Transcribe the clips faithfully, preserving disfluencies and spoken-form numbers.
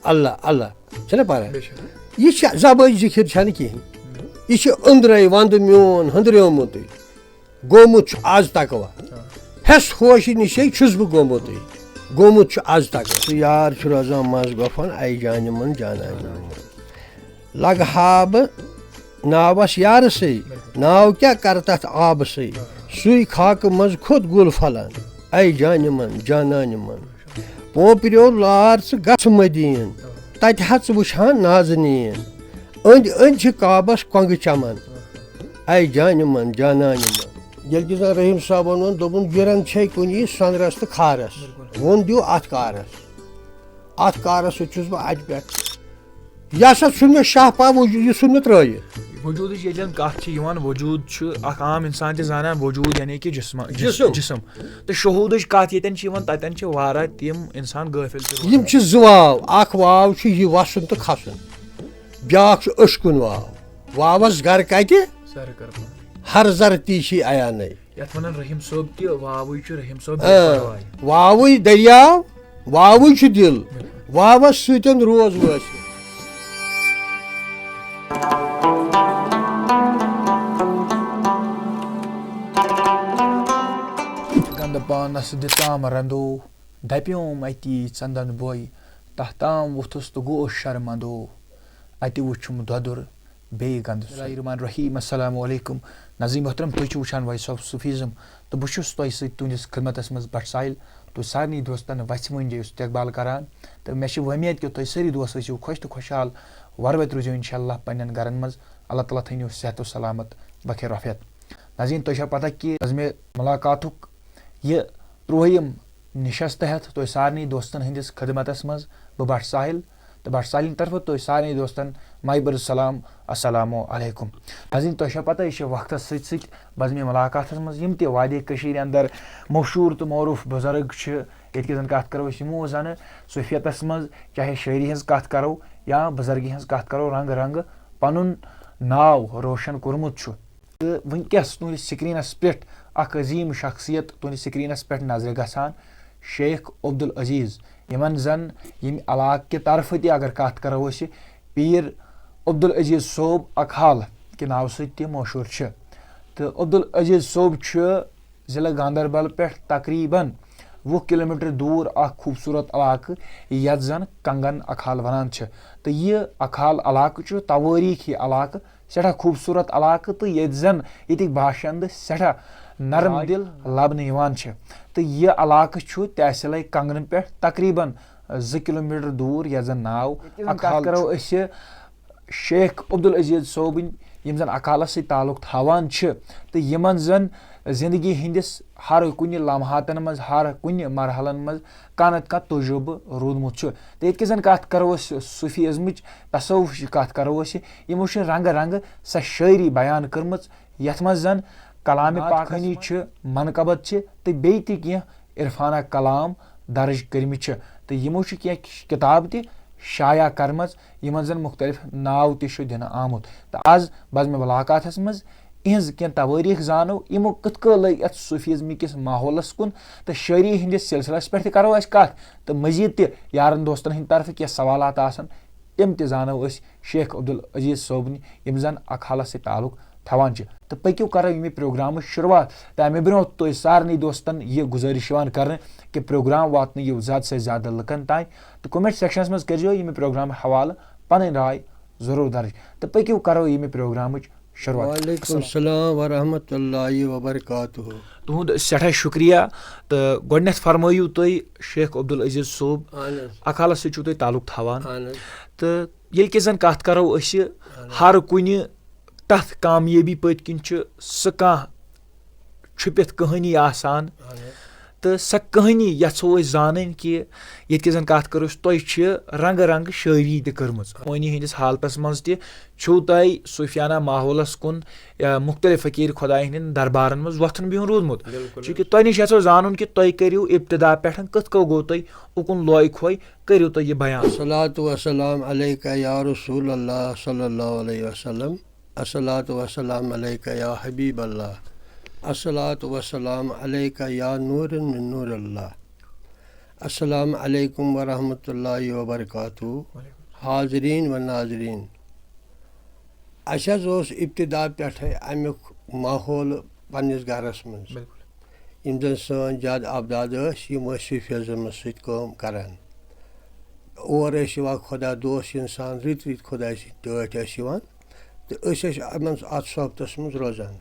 اللہ، اللہ۔ چھَنہ پَران؟ بے شک۔ یہِ چھِ زبٲنۍ ذِکِر چھَنہٕ کِہیٖنۍ۔ یہِ چھِ أنٛدرَے وَندٕ میون ۂنٛدریومُتُے۔ گوٚمُت چھُ آز تقویٰ۔ ہٮ۪س ہوشہِ نِشے چھُس بہٕ گوٚمُتُے۔ گوٚمُت چھُ آز تقویٰ۔ سُہ یار چھُ روزان منٛز گۄپھن، اَے جانہِ من، جانانہِ من۔ لگہٕ ہا بہٕ ناوس یارسٕے، ناو کیٛاہ کرٕ تتھ آبسٕے؟ سُے خاکہٕ منٛز کھوٚت گُل پھلان، اے جانہِ من، جانانہِ من۔ پوپریو لار ژٕ گژھ مدیٖن، تتہِ ہا ژٕ وٕچھان نازنیٖن۔ أنٛدۍ أنٛدۍ چھِ کعبس کۄنٛگہٕ چمن، اے جانہِ من، جانانہِ من۔ ییٚلہِ کہِ زن رحیم صٲبن ووٚن، دوٚپُن، گِرن چھے کُنی سۄنرس تہٕ کھارس، ووٚن دِیِو اتھ کارس۔ اتھ کارس سۭتۍ چھُس بہٕ اتہِ پٮ۪ٹھ۔ یہِ ہسا ژھُن مےٚ شاہ پاہ وجوٗد، یہِ ژھُن مےٚ ترٲیِتھ۔ وجوٗدٕچ ییٚلہِ زن کتھ چھِ یِوان، وجوٗد چھُ اکھ عام انسان تہِ زانان وجوٗد یعنی کہِ جسم، جس-، جسم۔ جسم۔ تہٕ شہوٗدٕچ کتھ ییٚتٮ۪ن چھِ یِوان، تتٮ۪ن چھِ واریاہ تِم انسان غٲفِل تہِ روزان۔ یِم چھِ زٕ واو، اکھ واو چھُ یہِ وسُن تہٕ کھسُن، بیٛاکھ چھُ أچھ کُن واو۔ واوس گر کتہِ؟ سر کرپان۔ ہر زر تی چھِ عیانے۔ یتھ ونان رحیم صٲب تہِ، واوٕے چھُ رحیم صٲب آ، بے پرواے۔ واوٕے دٔریاو، واوٕے چھُ دِل، واوس سۭتۍ روز وٲسِتھ۔ گنٛدٕ پانس دِژام رندو، دپیوم اتی ژندن بوے، تتھ تام ووتھُس تہٕ گوس شرمندو۔ اتہِ وُچھُم دۄدُر بیٚیہِ گنٛدٕ سۄے۔ بسم اللہ الرحمن الرحیم۔ السلام علیکم۔ ناظرین محترم، تُہۍ چھِو وٕچھان Voice of Sufism تہٕ بہٕ چھُس تۄہہِ سۭتۍ تُہنٛدِس خدمتس منٛز بٹ ساحل۔ تُہۍ سارنٕے دوستن وژھِ مۄنجہِ استقبال کران تہٕ مےٚ چھِ وۄمید کہِ تُہۍ سٲری دوست ٲسِو خۄش تہٕ خۄشحال۔ ورٕ وتہِ روٗزِو انشاءاللہ پننٮ۪ن گرن منٛز۔ اللہ تعالیٰ تھٲینو صحت و سلامت بخیر عافیت۔ ناظرین، تۄہہِ چھا پتہ کہِ از مےٚ ملاقاتُک یہِ ترٛوہِم نِشست ہٮ۪تھ تۄہہِ سارنٕے دوستن ہٕنٛدِس خدمتس منٛز بہٕ بٹ ساحل تہٕ بٹ ساحلٕنۍ طرفہٕ تۄہہِ سارنٕے دوستن مایہِ بٔرٕژ سلام، السلام علیکم۔ ناظرین، تۄہہِ چھا پتہ، یہِ چھِ وقتس سۭتۍ سۭتۍ بزمِ ملاقاتس منٛز یِم تہِ وادی کٔشیٖرِ اندر مشہوٗر تہٕ معروٗف بُزرگ چھِ، ییٚتہِ کہِ زن کتھ کرو أسۍ یِمو زنہٕ صوفیتس منٛز چاہے شٲعری ہٕنٛز کتھ کرو یا بُزرگی ہٕنٛز کتھ کرو، رنگہٕ رنگہٕ پنُن ناو روشن کوٚرمُت چھُ۔ تہٕ وٕنکیٚس تُہنٛدِس سکرینس پٮ۪ٹھ اکھ عظیٖم شخصیت تُہنٛدِس سکرینس پٮ۪ٹھ نظرِ گژھان، شیخ عبدالعزیز، یِمن زن ییٚمہِ علاقہٕ کہِ طرفہٕ تہِ اگر کتھ کرو أسۍ، پیٖر عبدالعزیز صٲب اکھال کہِ ناوٕ سۭتۍ تہِ مشہوٗر چھِ۔ تہٕ عبدالعزیز صٲب چھُ ضلع گاندربل پٮ۪ٹھ تقریباً وُہ کلومیٹر دوٗر اکھ خوٗبصوٗرت علاقہٕ، یتھ زن کنگن اکھال ونان چھِ۔ تہٕ یہِ اکھال علاقہٕ چھُ توٲریٖخی علاقہٕ، سٮ۪ٹھاہ خوٗبصوٗرت علاقہٕ تہٕ ییٚتہِ زَن ییٚتِکۍ باشنٛدٕ سٮ۪ٹھاہ نرم دِل لَبنہٕ یِوان چھِ۔ تہٕ یہِ علاقہٕ چھُ تحصیٖلَے کنگنہٕ پٮ۪ٹھ تقریباً زٕ کِلوٗ میٖٹر دوٗر، یَتھ زَن ناو ییٚتہِ زَن کَتھ اکھال کرو چھُ۔ أسۍ شیخ عبدالعزیز صٲبٕنۍ، یِم زَن اکھالَس سۭتۍ تعلق تھاوان چھِ تہٕ یِمَن زَن زِندگی ہٕنٛدِس ہر کُنہِ لمحاتن منٛز، ہر کُنہِ مرحلن منٛز کانٛہہ نتہٕ کانٛہہ تجربہٕ روٗدمُت چھُ۔ تہٕ ییٚتہِ کہِ زن کتھ کرو أسۍ صوفی ازمٕچ، تصوفٕچ کتھ کرو أسۍ، یِمو چھِ رنگہٕ رنگہٕ سۄ شٲعری بیان کٔرمٕژ، یتھ منٛز زن کلام نعت پاک خٲنی خسمہ چھِ، منقبت چھِ تہٕ بیٚیہِ تہِ کینٛہہ عرفانہ کلام درج کٔرمٕتۍ چھِ۔ تہٕ یِمو چھِ کینٛہہ کتاب تہِ شایع کرمژ، یِمن زن مختلف ناو تہِ چھُ دِنہٕ آمُت۔ تہٕ از بزمِ ملاقاتس منٛز اِہِنٛز کینٛہہ توٲریٖخ زانو، یِمو کِتھ کٔنۍ لٔگۍ یَتھ صوفیزمہٕ کِس ماحولس کُن تہٕ شٲعری ہٕنٛدِس سلسلس پٮ۪ٹھ تہِ کرو أسۍ کتھ، تہٕ مزید تہِ یارن دوستن ہٕنٛدِ طرفہٕ کینٛہہ سوالات آسن، تِم تہِ زانو أسۍ شیخ عبدالعزیز صٲبنہِ، یِم زن اکھالس سۭتۍ تعلق تھاوان چھِ۔ تہٕ پٔکِو کرو ییٚمہِ پروگرامٕچ شروعات۔ تہٕ امہِ برونٛہہ تۄہہِ سارنٕے دوستن یہِ گُزٲرِش یِوان کرنہٕ کہِ پروگرام واتنٲیِو زیادٕ سے زیادٕ لُکن تام، تہٕ comment sectionس منٛز کٔرزیو ییٚمہِ پروگرامہٕ حوالہٕ پنٕنۍ راے ضروٗر درج۔ تہٕ پٔکِو کرو ییٚمہِ پروگرامٕچ شروٗعات۔ وعلیکم السلام ورحمۃ اللہ وبرکاتہ۔ تُہُنٛد سٮ۪ٹھاہ شُکریہ تہٕ گۄڈٕنٮ۪تھ فرمٲیِو تُہۍ شیخ عبدالعزیز صٲب، اہن حظ۔ اکھالس سۭتۍ چھُو تُہۍ تعلق تھاوان۔ اہن حظ۔ تہٕ ییٚلہِ کہِ زن کتھ کرو أسۍ، اہن حظ۔ ہر کُنہِ تتھ کامیٲبی پٔتۍ کِنۍ چھُ سُہ کانٛہہ چھُپِتھ کہانی آسان۔ اہن حظ۔ تہٕ سۄ کہانی یژھو أسۍ زانٕنۍ کہِ ییٚتہِ کہِ زن کتھ کرو أسۍ، تۄہہِ چھِ رنگہٕ رنگہٕ شٲعری تہِ کٔرمٕژ۔ وٲنی ہٕنٛدِس حالتس منٛز تہِ چھُو تۄہہِ صوفیانہ ماحولس کُن یا مختلف فقیٖر خۄدایہِ ہٕنٛدٮ۪ن دربارن منٛز وۄتھُن بِہُن روٗدمُت۔ بِلکُل۔ چوٗنٛکہِ تۄہہِ نِش یژھو زانُن کہِ تۄہہِ کٔرِو ابتدا پٮ۪ٹھ کِتھ کٔنۍ گوٚو تۄہہِ اُکُن لوے کھوے، کٔرِو تُہۍ یہِ بیان۔ الصلاۃ والسلام علیک یا رسول اللہ صلی اللہ علیہ وسلم۔ الصلاۃ والسلام علیک یا حبیب اللہ۔ الصلاۃ والسلام علیک یا نور من نور اللہ۔ السلام علیکم ورحمۃ اللہ وبرکاتہ۔ حاضرین و ناظرین، اَسہِ حظ اوس ابتدا پٮ۪ٹھَے اَمیُک ماحول پنٛنِس گَرَس منٛز۔ یِم زَن سٲنۍ جد اَبداد ٲسۍ، یِم ٲسۍ صوٗفیَزمَس سۭتۍ کٲم کَران۔ اور ٲسۍ یِوان خۄدا دوس اِنسان، رٕتۍ رٕتۍ خۄداے سٕنٛدۍ ٹٲٹھۍ ٲسۍ یِوان، تہٕ أسۍ ٲسۍ یِمَن اَتھ صحبتَس منٛز روزان۔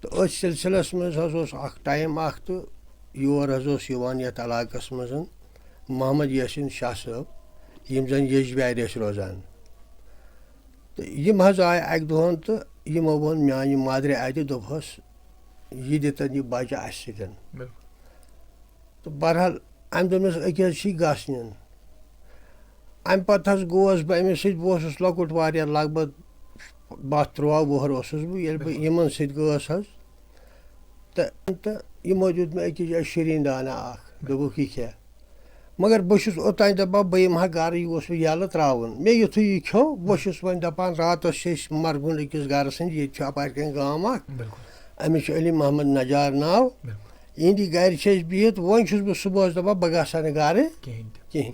تہٕ أتھۍ سلسلس منٛز حظ اوس اکھ ٹایم اکھ، تہٕ یور حظ اوس یِوان یتھ علاقس منٛز محمد یاسین شاہ صٲب، یِم زن یجبیارِ ٲسۍ روزان۔ تہٕ یِم حظ آے اکہِ دۄہن تہٕ یِمو ووٚن میانہِ مادرِ اتہِ، دوٚپہس، "یہِ دِتن یہِ بچہِ اسہِ سۭتۍ۔" تہٕ بہرحال، امہِ دوٚپمس، "أکیٛاہ حظ چھی گژھ نِن۔" امہِ پتہٕ حظ گوس بہٕ أمِس سۭتۍ، بہٕ اوسُس لۄکُٹ واریاہ، لگ بگ باہ تُرٛواہ وُہُر اوسُس بہٕ، ییٚلہِ بہٕ یِمن سۭتۍ گوس حظ۔ تہٕ، تہٕ یِمو دیُت مےٚ أکِس جایہِ شیٖریٖن دانہ اکھ، دوٚپُکھ، "یہِ کھےٚ۔" مگر بہٕ چھُس اوٚتانۍ دپان، بہٕ یِمہٕ ہا گرٕ، یہِ اوس مےٚ یَلہٕ ترٛاوُن۔ مےٚ یُتھُے یہِ کھیوٚو، بہٕ چھُس وۄنۍ دپان، راتس چھِ أسۍ مرگُن أکِس گرس أنٛدۍ، ییٚتہِ چھُ اپارِ کنۍ گام اکھ، أمِس چھُ علی محمد نجار ناو، یِہنٛدِ گرِ چھِ أسۍ بِہِتھ۔ وۄنۍ چھُس بہٕ صُبحس دپان، بہٕ گژھٕ ہا نہٕ گرٕ کِہیٖنۍ تہِ۔ کِہیٖنۍ۔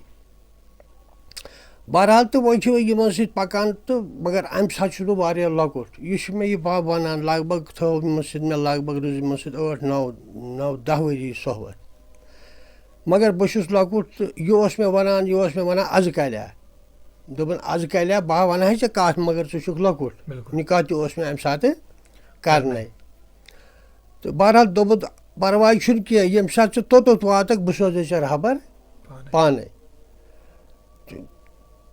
بہرحال، تہٕ وۄنۍ چھِ وۄنۍ یِمن سۭتۍ پکان، تہٕ مگر امہِ ساتہٕ چھُس بہٕ واریاہ لۄکُٹ۔ یہِ چھُ مےٚ یہِ بب ونان، لگ بگ تھٲو یِمن سۭتۍ مےٚ لگ بگ روٗز یِمن سۭتۍ ٲٹھ، نو، نو، دہ ؤری صحبت۔ مگر بہٕ چھُس لۄکُٹ، تہٕ یہِ اوس مےٚ ونان، یہِ اوس مےٚ ونان، "از کلیا؟" دوٚپُن، "از کلیا؟" بہٕ ہا ونہٕ ہا ژےٚ کتھ، مگر ژٕ چھُکھ لۄکُٹ۔ نکاح تہِ اوس مےٚ امہِ ساتہٕ کرنے۔ تہٕ بہرحال دوٚپُن، "پرواے چھُنہٕ کینٛہہ، ییٚمہِ ساتہٕ ژٕ توٚتَتھ واتَکھ، بہٕ سوزَے ژےٚ رہبر پانَے۔" تہٕ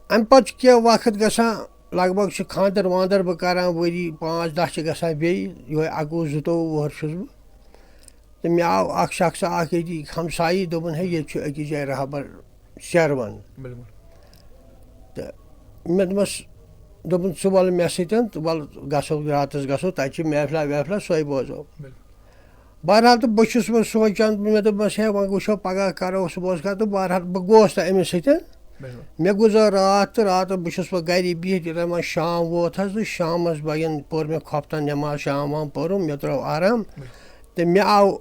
اَمہِ پَتہٕ چھُ کینٛہہ وقت گژھان، لگ بگ چھُ خانٛدر وانٛدر بہٕ کران، ؤری پانٛژھ دَہ چھِ گژھان بیٚیہِ، یِہوٚے اَکوُہ زٕتووُہ وُہُر چھُس بہٕ۔ تہٕ مےٚ آو اَکھ شخصا اَکھ ییٚتی ہمسایی، دوٚپُن، "ہے، ییٚتہِ چھُ أکِس جایہِ رہبر شیروان۔" تہٕ مےٚ دوٚپمَس، دوٚپُن، "ژٕ وَل مےٚ سۭتۍ تہٕ وَل گژھو، راتَس گژھو، تَتہِ چھِ محفلہ وحفلہ، سۄے بوزو۔" بہرحال، تہٕ بہٕ چھُس وۄنۍ سونٛچان، مےٚ دوٚپمَس، "ہے، وۄنۍ وٕچھو، پگاہ کَرو صُبحَس کَتھ۔" تہٕ بہرحال، بہٕ گوس نہٕ أمِس سۭتۍ۔ مےٚ گُزٲر راتھ، تہٕ راتَس بہٕ چھُس وۄنۍ گَری بِہِتھ، یوٚتام وۄنۍ شام ووت حظ، تہٕ شامَس بَگٮ۪ن پٔر مےٚ خۄفتَن نٮ۪ماز، شام وام پٔرٕم، مےٚ ترٛٲو آرام۔ تہٕ مےٚ آو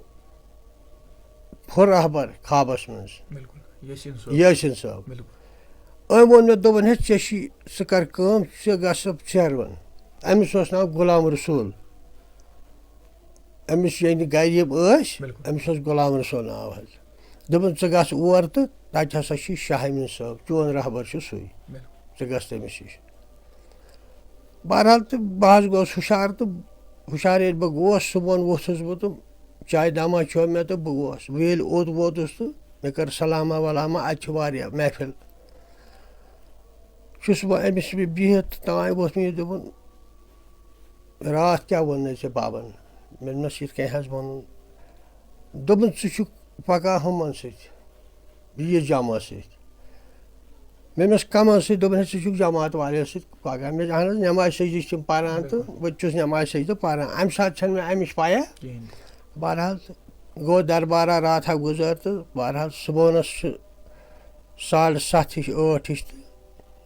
پھُر رہبر خوابَس منٛز۔ یاسین صٲب۔ أمۍ ووٚن مےٚ، دوٚپُن، "ہے، ژےٚ چھی، ژٕ کر کٲم، ژٕ گژھ سا ژیروَن۔" أمِس اوس ناو غلام رسول۔ أمِس یعنی گرِ یِم ٲسۍ، أمِس اوس غلام رسول ناو حظ۔ دوٚپُن، "ژٕ گژھ اور تہٕ تَتہِ ہسا چھُ شاہ امیٖن صٲب، چون رہبر چھُ سُے۔ ژٕ گژھ تٔمِس نِش۔" بہرحال، تہٕ بہٕ حظ گوس ہُشار، تہٕ ہُشار ییٚلہِ بہٕ گوس، صُبحن ووٚتھُس بہٕ تہٕ چاے دامہ چیوٚو مےٚ تہٕ بہٕ گوس۔ بہٕ ییٚلہِ اوٚت ووتُس تہٕ مےٚ کٔر سلامہ ولامہ، اَتہِ چھِ واریاہ محفل۔ چھُس بہٕ أمِس بِہِتھ، تام ووٚتھ مےٚ یہِ، دوٚپُن، "راتھ کیٛاہ ووٚننَے ژےٚ بابَن؟" مےٚ دوٚپمَس، "یِتھ کٔنۍ حظ ووٚنُن۔" دوٚپُن، "ژٕ چھُکھ پَکان ہُمَن سۭتۍ، یہِ جماعت سۭتۍ؟" مےٚ دوٚپمَس، "کَمَن سۭتۍ؟" دوٚپُن، "ہے، ژٕ چھُکھ جماعت والٮ۪ن سۭتۍ پَکان۔" مےٚ دوٚپ، "اہن حظ، نٮ۪ماز سجدٕ چھِ تِم پَران تہٕ بہٕ تہِ چھُس نٮ۪ماز سجدٕ پَران۔" اَمہِ ساتہٕ چھَنہٕ مےٚ اَمِچ پَیہ۔ بہرحال، گوٚو دربارہ راتھا گُزٲر تہٕ بہرحال صُبحَنَس چھُ ساڑٕ سَتھ ہِش، ٲٹھ ہِش تہٕ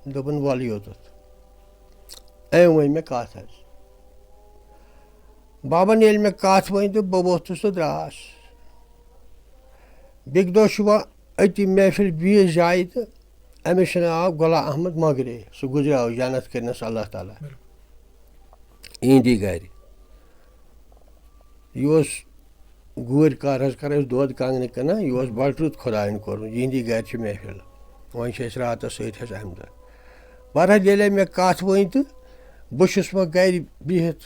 دوٚپُن، "وَلہٕ یوٚتَتھ۔" أمۍ ؤنۍ مےٚ کَتھ حظ۔ بابن ییٚلہِ مےٚ کَتھ ؤنۍ تہٕ بہٕ ووٚتھُس تہٕ درٛاس۔ بیٚکہِ دۄہ چھُ وۄنۍ أتی محفِل بیٚیِس جایہِ تہٕ أمِس چھُ ناو غلام احمد مۄغلے، سُہ گُزریو جنت کٔرنَس اللہ تعالیٰ۔ یِہِنٛدی گَرِ۔ یہِ اوس گوٗرۍ کار حظ کَران، یہِ اوس دۄد کانٛگنہِ کٕنان، یہِ اوس بَڑٕ رُت خۄدایَن کوٚرمُت، یِہِنٛدی گَرِ چھِ محفِل۔ وۄنۍ چھِ أسۍ راتَس سۭتۍ حظ اَمہِ دۄہ۔ بہرحال، ییٚلے مےٚ کَتھ ؤنۍ تہٕ بہٕ چھُس وۄنۍ گَرِ بِہِتھ،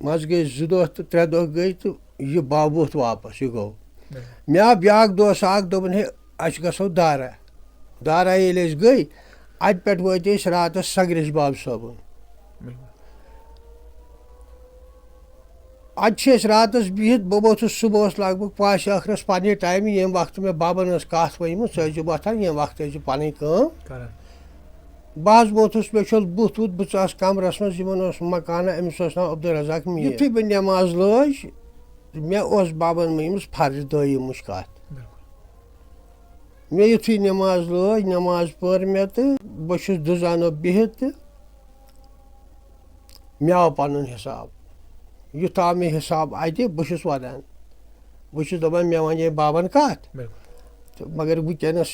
منٛزٕ گٔے زٕ دۄہ تہٕ ترٛےٚ دۄہ گٔے تہٕ یہِ با-، ووٚتھ واپَس، یہِ گوٚو۔ مےٚ آو بیٛاکھ دوس اَکھ، دوٚپُن، "ہے، اَسہِ گژھو دارا۔" دارا ییٚلہِ أسۍ گٔے، اَتہِ پٮ۪ٹھ وٲتۍ أسۍ راتَس سگریش باب صٲبُن۔ اَتہِ چھِ أسۍ راتَس بِہِتھ، بہٕ ووٚتھُس صُبحَس لگ بگ پانٛژِ ٲخرَس پنٛنہِ ٹایمہِ، ییٚمہِ وقتہٕ مےٚ بابَن ٲس کَتھ ؤنمٕژ، "ژٕ ٲسۍ زِ وۄتھان، ییٚمہِ وقتہٕ ٲسۍ زِ پَنٕنۍ کٲم۔" بہٕ حظ ووٚتھُس، مےٚ چھوٚل بُتھ وُتھ، بہٕ ژاس کَمرَس منٛز، یِمَن اوس مکانہ، أمِس اوس ناو عبدالرزاق میٖر۔ یُتھُے بہٕ نٮ۪ماز لٲج، مےٚ اوس بابَن ؤنمٕژ فرض دۄیِم مُش کَتھ۔ مےٚ یُتھُے نٮ۪ماز لٲج، نٮ۪ماز پٔر مےٚ تہٕ بہٕ چھُس دُزانو بِہِتھ تہٕ مےٚ آو پَنُن حِساب۔ یُتھ آو مےٚ حِساب اَتہِ، بہٕ چھُس وَدان۔ بہٕ چھُس دَپان، مےٚ وَنے بابَن کَتھ۔ تہٕ مگر وٕنکیٚنَس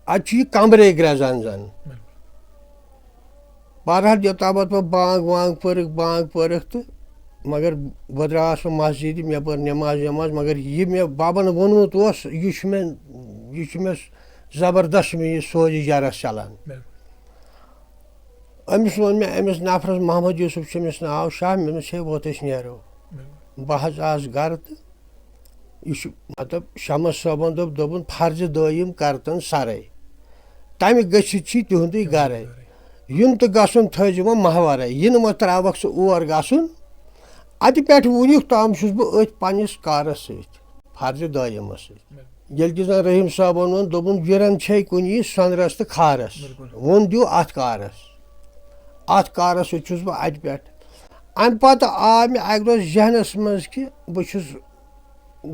اَتہِ چھُ یہِ کمرے گرٛٮ۪زان زَن۔ بہرحال، یوٚتامَتھ بہٕ بانٛگ وانٛگ پٔرٕکھ، بانٛگ پٔرٕکھ تہٕ مگر بہٕ درٛاس نہٕ مسجدِ، مےٚ پٔر نٮ۪ماز وٮ۪ماز، مگر یہِ مےٚ بَبَن ووٚنمُت اوس، یہِ چھُ مےٚ، یہِ چھُ مےٚ زبردست، مےٚ یہِ سوزِ جَرَس چَلان۔ بِلکُل۔ أمِس ووٚن مےٚ، أمِس نفرَس، محمد یوسف چھُ أمِس ناو، شاہ، مےٚ دوٚپمَس، ہے، ووت أسۍ نیرو۔ بِلکُل۔ بہٕ حظ آس گَرٕ تہٕ یہِ چھُ، مطلب، شمس صٲبن دوٚپ، دوٚپُن، فرضِ دٲیِم کرتن سرے، تمہِ گٔژھِتھ چھی تِہُنٛدُے گرے۔ یُن تہٕ گژھُن تھٲوزِ وۄنۍ محورے، یِنہٕ وۄنۍ ترٛاوکھ ژٕ اور گژھُن۔ اتہِ پٮ۪ٹھ وُنیُک تام چھُس بہٕ أتھۍ پننِس کارس سۭتۍ، فرضِ دٲیِمس سۭتۍ۔ ییٚلہِ کہِ زن رحیم صٲبن ووٚن، دوٚپُن، وِرن چھے کُنی سۄنرس تہٕ کھارس، بِلکُل۔ وۄنۍ دِیِو اتھ کارس، اتھ کارس سۭتۍ چھُس بہٕ اتہِ پٮ۪ٹھ۔ امہِ پتہٕ آو مےٚ اکہِ دۄہ ذہنس منٛز کہِ بہٕ چھُس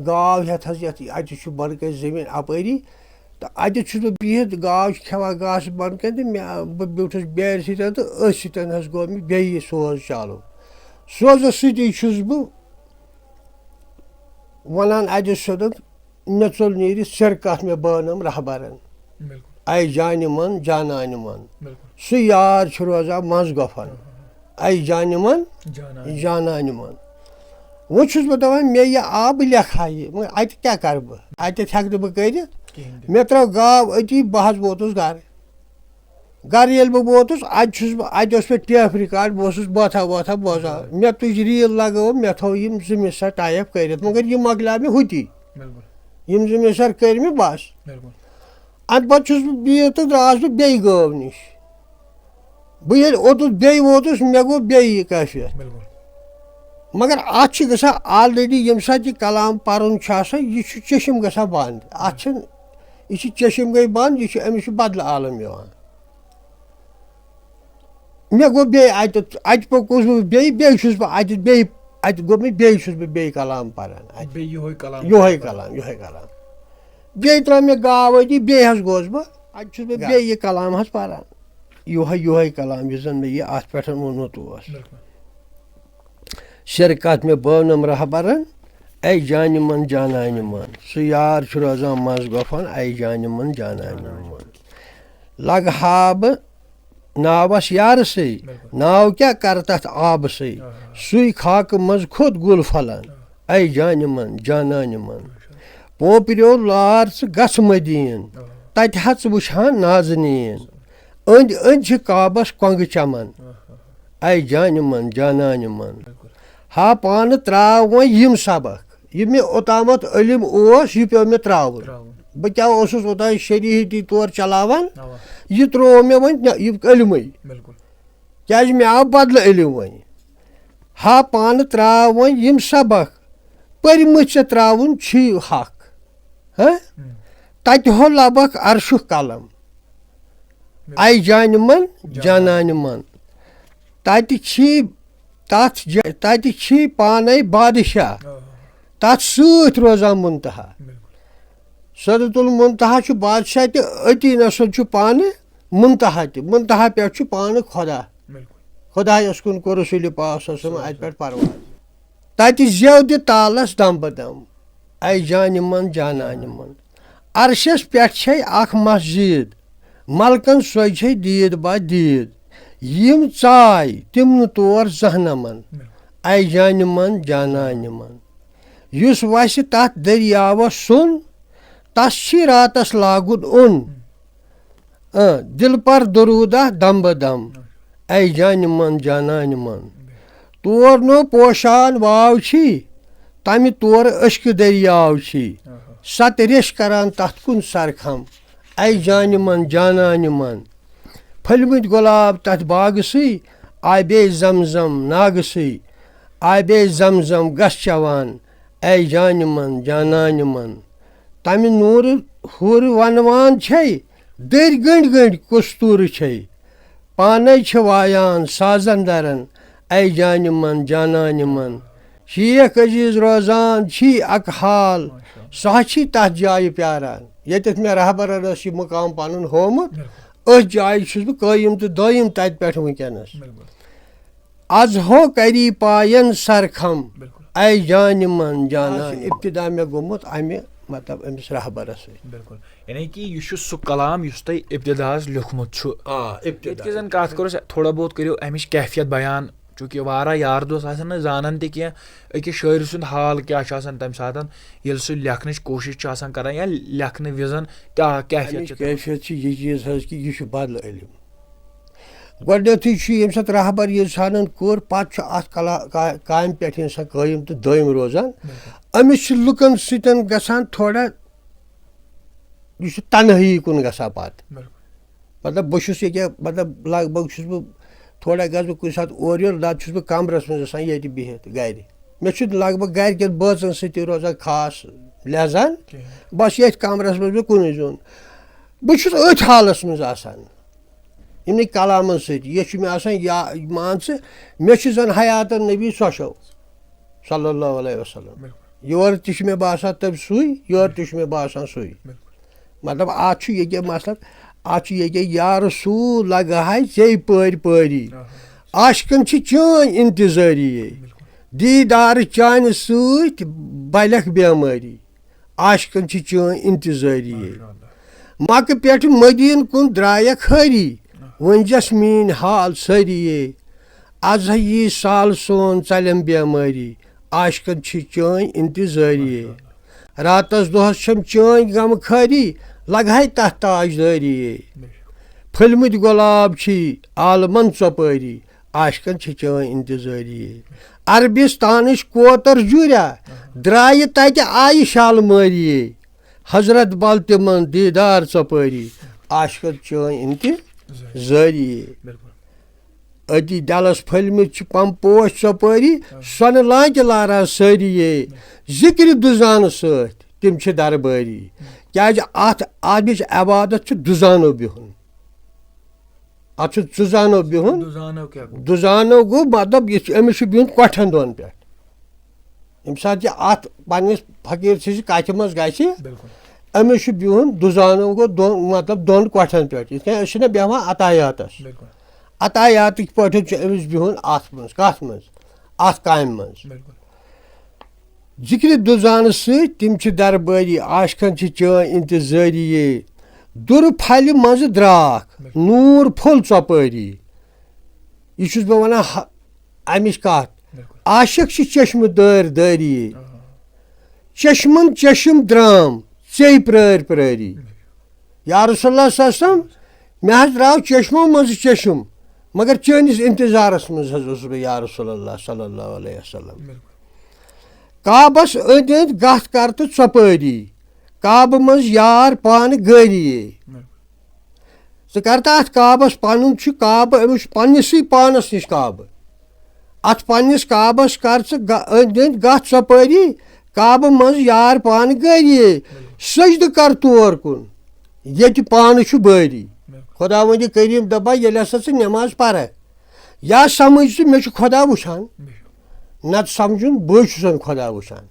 گاو ہٮ۪تھ حظ، یَتھ اَتہِ چھُ بۄنہٕ کَنہِ زٔمیٖن اَپٲری، تہٕ اَتہِ چھُس بہٕ بِہِتھ، گاو چھِ کھٮ۪وان گاسہٕ بۄنہٕ کَنہِ، تہٕ مےٚ، بہٕ بیوٗٹھُس بیرِ سۭتۍ، تہٕ أتھۍ سۭتۍ حظ گوٚو مےٚ بیٚیہِ یہِ سوز چالوٗ۔ سوزَس سۭتی چھُس بہٕ وَنان اَتہِ سیوٚدُن، مےٚ ژوٚل نیٖرِتھ سِر کَتھ مےٚ بٲونَم رہبرَن۔ بِلکُل۔ اَے جانہِ من، جانانہِ من۔ بِلکُل۔ سُہ یار چھُ روزان منٛز گۄپھن۔ اَے جانہِ من، جانانہِ۔ جانانہِ من۔ وۄنۍ چھُس بہٕ دَپان، مےٚ یہِ آو، بہٕ لیکھٕ ہا یہِ، مگر اَتہِ کیٛاہ کَرٕ بہٕ؟ اَتٮ۪تھ ہٮ۪کہٕ نہٕ بہٕ کٔرِتھ۔ کِہیٖنۍ تہِ۔ مےٚ ترٛٲو گاو أتی، بہٕ حظ ووتُس گَرٕ۔ گَرٕ ییٚلہِ بہٕ ووتُس، اَتہِ چھُس بہٕ، اَتہِ اوس مےٚ ٹیپ رِکارڈ، بہٕ اوسُس بٲتھا وٲتھا بوزان۔ مےٚ تُج ریٖل لَگٲو، مےٚ تھٲو یِم زٕ مِسَر ٹایپ کٔرِتھ، مگر یِم مۄکلیو مےٚ ہُتی۔ بِلکُل۔ یِم زٕ مِسَر کٔرۍ مےٚ بَس۔ بِلکُل۔ اَمہِ پَتہٕ چھُس بہٕ بِہِتھ تہٕ درٛاس بہٕ بیٚیہِ گٲو نِش۔ بہٕ ییٚلہِ اوٚتُتھ بیٚیہِ ووتُس، مےٚ گوٚو بیٚیہِ یہِ کیفیت۔ بِلکُل۔ مگر اَتھ چھِ گژھان already، ییٚمہِ ساتہٕ یہِ کلام پَرُن چھُ آسان، یہِ چھُ چشم گژھان بنٛد۔ اَتھ چھِنہٕ، یہِ چھِ چشم گٔے بنٛد، یہِ چھُ، أمِس چھُ بدلہٕ عالم یِوان۔ مےٚ گوٚو بیٚیہِ اَتہِ، اَتہِ پوٚکُس بہٕ بیٚیہِ، بیٚیہِ چھُس بہٕ اَتہِ، بیٚیہِ اَتہِ گوٚو مےٚ، بیٚیہِ چھُس بہٕ بیٚیہِ کلام پَران اَتہِ۔ بیٚیہِ یِہوٚے کلام۔ یِہوٚے کلام، یِہوٚے کلام۔ بیٚیہِ ترٛٲو مےٚ گاو أتی، بیٚیہِ حظ گوس بہٕ۔ اَتہِ چھُس بہٕ گا- بیٚیہِ یہِ کلام حظ پَران۔ یِہوٚے، یِہوٚے کلام، یُس زَن مےٚ یہِ اَتھ پٮ۪ٹھ ووٚنمُت اوس۔ بِلکُل۔ سِر کَتھ مےٚ بٲونَم رہبرَن، اَے جانہِ من، جانانہِ من۔ سُہ یار چھُ روزان منٛز گۄپھن، اَے جانہِ من، جانانہِ من۔ لَگہٕ ہا بہٕ ناوَس یارٕ سٕے، بِلکُل۔ ناو کیٛاہ کَرٕ تَتھ آبہٕ سٕے؟ آ۔ سُے خاکہٕ منٛز کھوٚت گُل پھلان، آ۔ اَے جانہِ من، جانانہِ من۔ ماشاء اللہ۔ پوپریو لار ژٕ گژھ مدیٖن، آ۔ تَتہِ ہا ژٕ وٕچھ ہا نازنیٖن۔ أنٛدۍ أنٛدۍ چھِ کعبَس کۄنٛگہٕ چَمَن، آ۔ اَے جانہِ من، جانانہِ من۔ بِلکُل۔ ہا پانہٕ ترٛاو وۄنۍ یِم سبق، یہِ مےٚ اوٚتامَتھ علم اوس، یہِ پیوٚو مےٚ ترٛاوُن۔ ترٛاوُن۔ بہٕ کیٛاہ اوسُس اوٚتام شریٖعتی طور چلاوان، اَوا۔ یہِ ترٛوو مےٚ وۄنۍ نہ-، یہِ علمٕے۔ بِلکُل۔ کیٛازِ مےٚ آو بدلہٕ علم وۄنۍ۔ ہا پانہٕ ترٛاو وۄنۍ یِم سبق، پٔرمٕتۍ ژےٚ ترٛاوُن چھی حق۔ ہہ؟ ہُم۔ تَتہِ ہو لبکھ عرشُک قلم۔ بِلکُل۔ اَے جانہِ من، جانانہِ۔ جانانہِ من۔ تَتہِ چھی تَتھ جا-، تَتہِ چھی پانَے بادشاہ، آ۔ تَتھ سۭتۍ روزان منتہا۔ بِلکُل۔ سدرۃ المنتہا چھُ بادشاہ تہِ، أتی نَسَن چھُ پانہٕ منتہا تہِ۔ منتہا پٮ۪ٹھ چھُ پانہٕ خۄدا۔ بِلکُل۔ خۄدایَس کُن کوٚر رسول پاک صلی اللہ علیہ وسلم اَتہِ پٮ۪ٹھ پرواز۔ تَتہِ زیو دِ تالَس دَمبہٕ دَم، اَے جانہِ من، جانانہِ من۔ عرشَس پٮ۪ٹھ چھے اَکھ مسجد، ملکن سۄے چھے دیٖد با دیٖد۔ یِم ژاے تِم نہٕ تور زانٛہہ نَمَن، اَے جانہِ من، جانانہِ من۔ یُس وَسہِ تَتھ دٔریاوَس سُن، تَس چھی راتَس لاگُن اوٚن۔ اۭں، دِلپَر دروٗدا دَمبہٕ دَم، اَے جانہِ من، جانانہِ من۔ تور نو پوشان واو چھی، تَمہِ تورٕ اشکہٕ دٔریاو چھی۔ ستہٕ ریٚش کران تَتھ کُن سرکھم، اَے جانہِ من، جانانہِ من۔ پھٔلمٕتۍ گۄلاب تَتھ باغہٕ سٕے، آبے زم زم ناگہٕ سٕے، آبے زم زم گژھ چٮ۪وان، اَے جانہِ من، جانانہِ من۔ تَمہِ نوٗرٕ ہُر وَنوان چھے، دٔرۍ گٔنٛڈۍ گٔنٛڈۍ کستوٗرٕ چھے۔ پانے چھِ وایان سازن درن، اے جانہِ من، جانانہِ من۔ شیخ عزیز روزان چھی اکہٕ حال، سُہ ہا چھی تتھ جایہِ پیاران، ییٚتٮ۪تھ مےٚ رہبرن ٲس یہِ مقام پنُن ہوومُت۔ أتھۍ جایہِ چھُس بہٕ قٲیِم تہٕ دٲیِم تتہِ پٮ۪ٹھ وٕنکیٚنس۔ بِلکُل۔ از ہو کری پاین سرکھم، بِلکُل۔ اے جانہِ من، جانانہِ۔ ابتدا مےٚ گوٚمُت امہِ مطلب أمِس رہبرس سۭتۍ۔ بِلکُل۔ یعنی کہِ یہِ چھُ سُہ کلام یُس تۄہہِ ابتداہس لیوٗکھمُت چھُ۔ آ، ابتدا۔ ییٚتہِ کہِ زن کتھ کرو أسۍ، تھوڑا بہت کٔرِو امِچ کیفیت بیان، چوٗنٛکہِ واریاہ یار دوس آسن نہٕ زانان تہِ کینٛہہ أکِس شٲعرٕ سُنٛد حال کیٛاہ چھُ آسان تمہِ ساتن، ییٚلہِ سُہ لیکھنٕچ کوٗشش چھُ آسان کران یا لیکھنہٕ وِزن کیٛاہ کیفیت اَمِچ چھِ۔ کیفیت چھِ یہِ چیٖز حظ کہِ یہِ چھُ بدلہٕ علم۔ گۄڈٕنیتھٕے چھُ ییٚمہِ ساتہٕ رہبر ییٚلہِ سانن کوٚر، پتہٕ چھُ اتھ کلا-، کا-، کامہِ پٮ۪ٹھ انسان قٲیِم تہٕ دٲیِم روزان۔ أمِس چھِ لُکن سۭتۍ گژھان تھوڑا، یہِ چھُ تنہٲیی کُن گژھان پتہٕ۔ بِلکُل۔ مطلب بہٕ چھُس ییٚکیٛاہ، مطلب لگ بگ چھُس بہٕ تھوڑا گژھٕ بہٕ کُنہِ ساتہٕ اورٕ یورٕ، نتہٕ چھُس بہٕ کمرس منٛز آسان ییٚتہِ بِہِتھ گرِ۔ مےٚ چھُ لگ بگ گرِکٮ۪ن بٲژن سۭتۍ تہِ روزان خاص لحاظان۔ کِہیٖنۍ۔ بس ییٚتھۍ کمرس منٛز مےٚ کُنُے زوٚن۔ بہٕ چھُس أتھۍ حالس منٛز آسان۔ یِمنٕے کلامن سۭتۍ یہِ چھُ مےٚ آسان یا-، مان ژٕ، مےٚ چھُ زن حیات النبی سۄ چھو صلی اللہ علیہ وسلم۔ بِلکُل۔ یورٕ تہِ چھُ مےٚ باسان تٔمۍ سُے، یورٕ تہِ چھُ مےٚ باسان سُے۔ بِلکُل۔ مطلب اتھ چھُ ییٚکیٛاہ مسلب، اتھ چھُ ییٚکیٛاہ یا رسول لگہٕ ہاے ژے پٲرۍ پٲری۔ آہا۔ عاشقن چھِ چٲنۍ انتظٲری۔ بِلکُل۔ دیٖدار چانہِ سۭتۍ بلکھ بیمٲری۔ عاشقن چھِ چٲنۍ انتظٲری۔ ماشاء اللہ۔ مکہٕ پٮ۪ٹھ مدیٖنہٕ کُن درٛایکھ ہٲری۔ وۄنۍ جس میٛٲنۍ حال سٲری۔ از ہا یی سال سون ژلٮ۪م بیمٲری۔ عاشقن چھِ چٲنۍ انتظٲری۔ راتس دۄہس چھم چٲنۍ غم خٲری۔ لگہے تتھ تاج دٲری۔ پھٔلمٕتۍ گۄلاب چھی عالمن ژۄپٲری۔ عاشقن چھِ چٲنۍ انتظٲری۔ عربستانٕچ کوتر جُریا۔ درٛایہِ تتہِ آیہِ شالمٲری۔ حضرت بل تِمن دیٖدار ژۄپٲری۔ عاشقن چٲنۍ انتظٲری۔ بِلکُل۔ أتی ڈلس پھٔلمٕتۍ چھِ پمپوش ژۄپٲری۔ سۄنہٕ لانکہِ لاران سٲری۔ ذِکرِ دُزانہٕ سۭتۍ تِم چھِ دربٲری۔ کیازِ اتھ، امِچ عبادت چھُ دُزانو بِہُن۔ اتھ چھُ دُزانو بِہُن۔ دُزانو کیٛاہ گوٚو؟ دُزانو گوٚو مطلب، یہِ چھُ، أمِس چھُ بِہُن کۄٹھٮ۪ن دۄن پٮ۪ٹھ۔ ییٚمہِ ساتہٕ یہِ اتھ پننِس فقیٖر سٕنٛزِ کتھِ منٛز گژھِ، بِلکُل۔ أمِس چھُ بِہُن دُزانو گوٚو دۄن، مطلب دۄن کۄٹھٮ۪ن پٮ۪ٹھ۔ یِتھ کٔنۍ أسۍ چھِنہ بیٚہوان عطایاتس۔ بِلکُل۔ عطایاتٕکۍ پٲٹھۍ چھُ أمِس بِہُن اتھ منٛز۔ کتھ منٛز؟ اتھ کامہِ منٛز۔ بِلکُل۔ ذِکرِ دُزانہٕ سۭتۍ تِم چھِ دربٲری، عاشقن چھِ چٲنۍ انتظٲری۔ دُرٕ پھلہِ منٛزٕ درٛاکھ، نوٗر پھوٚل ژۄپٲری۔ یہِ چھُس بہٕ ونان ہ-، امِچ کتھ۔ بِلکُل۔ عاشق چھِ چشمہٕ دٲرۍ دٲری۔ آہا۔ چشمن چشم درام، ژے پرٛٲرۍ پرٛٲری۔ یا رسول اللہ صلی اللہ علیہ وسلم، مےٚ حظ درٛاو چشمو منٛزٕ چشم، مگر چٲنِس انتظارس منٛز حظ اوسُس بہٕ یا رسول اللہ صلی اللہ علیہ وسلم۔ بِلکُل۔ کعبس أنٛدۍ أنٛدۍ گتھ کر تہٕ ژۄپٲری، کعبہٕ منٛز یار پانہٕ گٲری۔ بِلکُل۔ ژٕ کر تہٕ اتھ کعبس، پنُن چھُ کعبہٕ، أمِس چھُ پننِسٕے پانس نِش کعبہٕ۔ اتھ پننِس کعبس کر ژٕ گ-، أنٛدۍ أنٛدۍ گژھ ژۄپٲری، کعبہٕ منٛز یار پانہٕ گٲری۔ سجدٕ کر تور کُن، ییٚتہِ پانہٕ چھُ بٲری۔ خۄداوندِ کریٖم دپان، ییٚلہِ ہسا ژٕ نٮ۪ماز پرکھ، یا سمجھ ژٕ مےٚ چھُ خۄدا وٕچھان، نتہٕ سمجھُن بٕے چھُسن خۄدا وٕچھان۔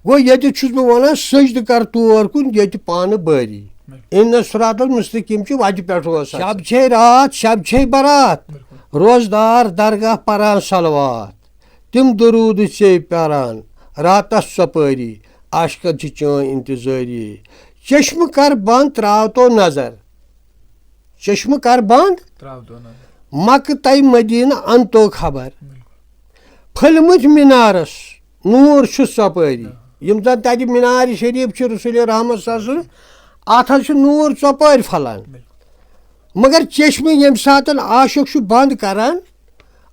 گوٚو، ییٚتہِ چھُس بہٕ ونان، سجدٕ کر تور کُن، ییٚتہِ پانہٕ بٲری۔ ان الصراط المستقیم چہِ وتہِ پٮ۪ٹھ اوس۔ شب چھے راتھ، شب چھے برات، روزدار درگاہ پران صلوات۔ تِم درود ژے پران راتس ژۄپٲری، عاشقن چھِ چٲنۍ انتظٲری۔ چشمہٕ کر بند، تراو تو نظر۔ چشمہٕ کر بند، تراو تو نظر۔ مکہٕ تہٕ مدینہٕ انتو خبر۔ پھٔلمٕتۍ مینارس نوٗر چھُ ژۄپٲری۔ یِم زن تتہِ مینار شریف چھِ رسول رحمت صلی اللہ علیہ وسلم، اتھ حظ چھُ نوٗر ژۄپٲرۍ پھلان۔ مگر چشمہٕ ییٚمہِ ساتہٕ عاشق چھُ بند کران،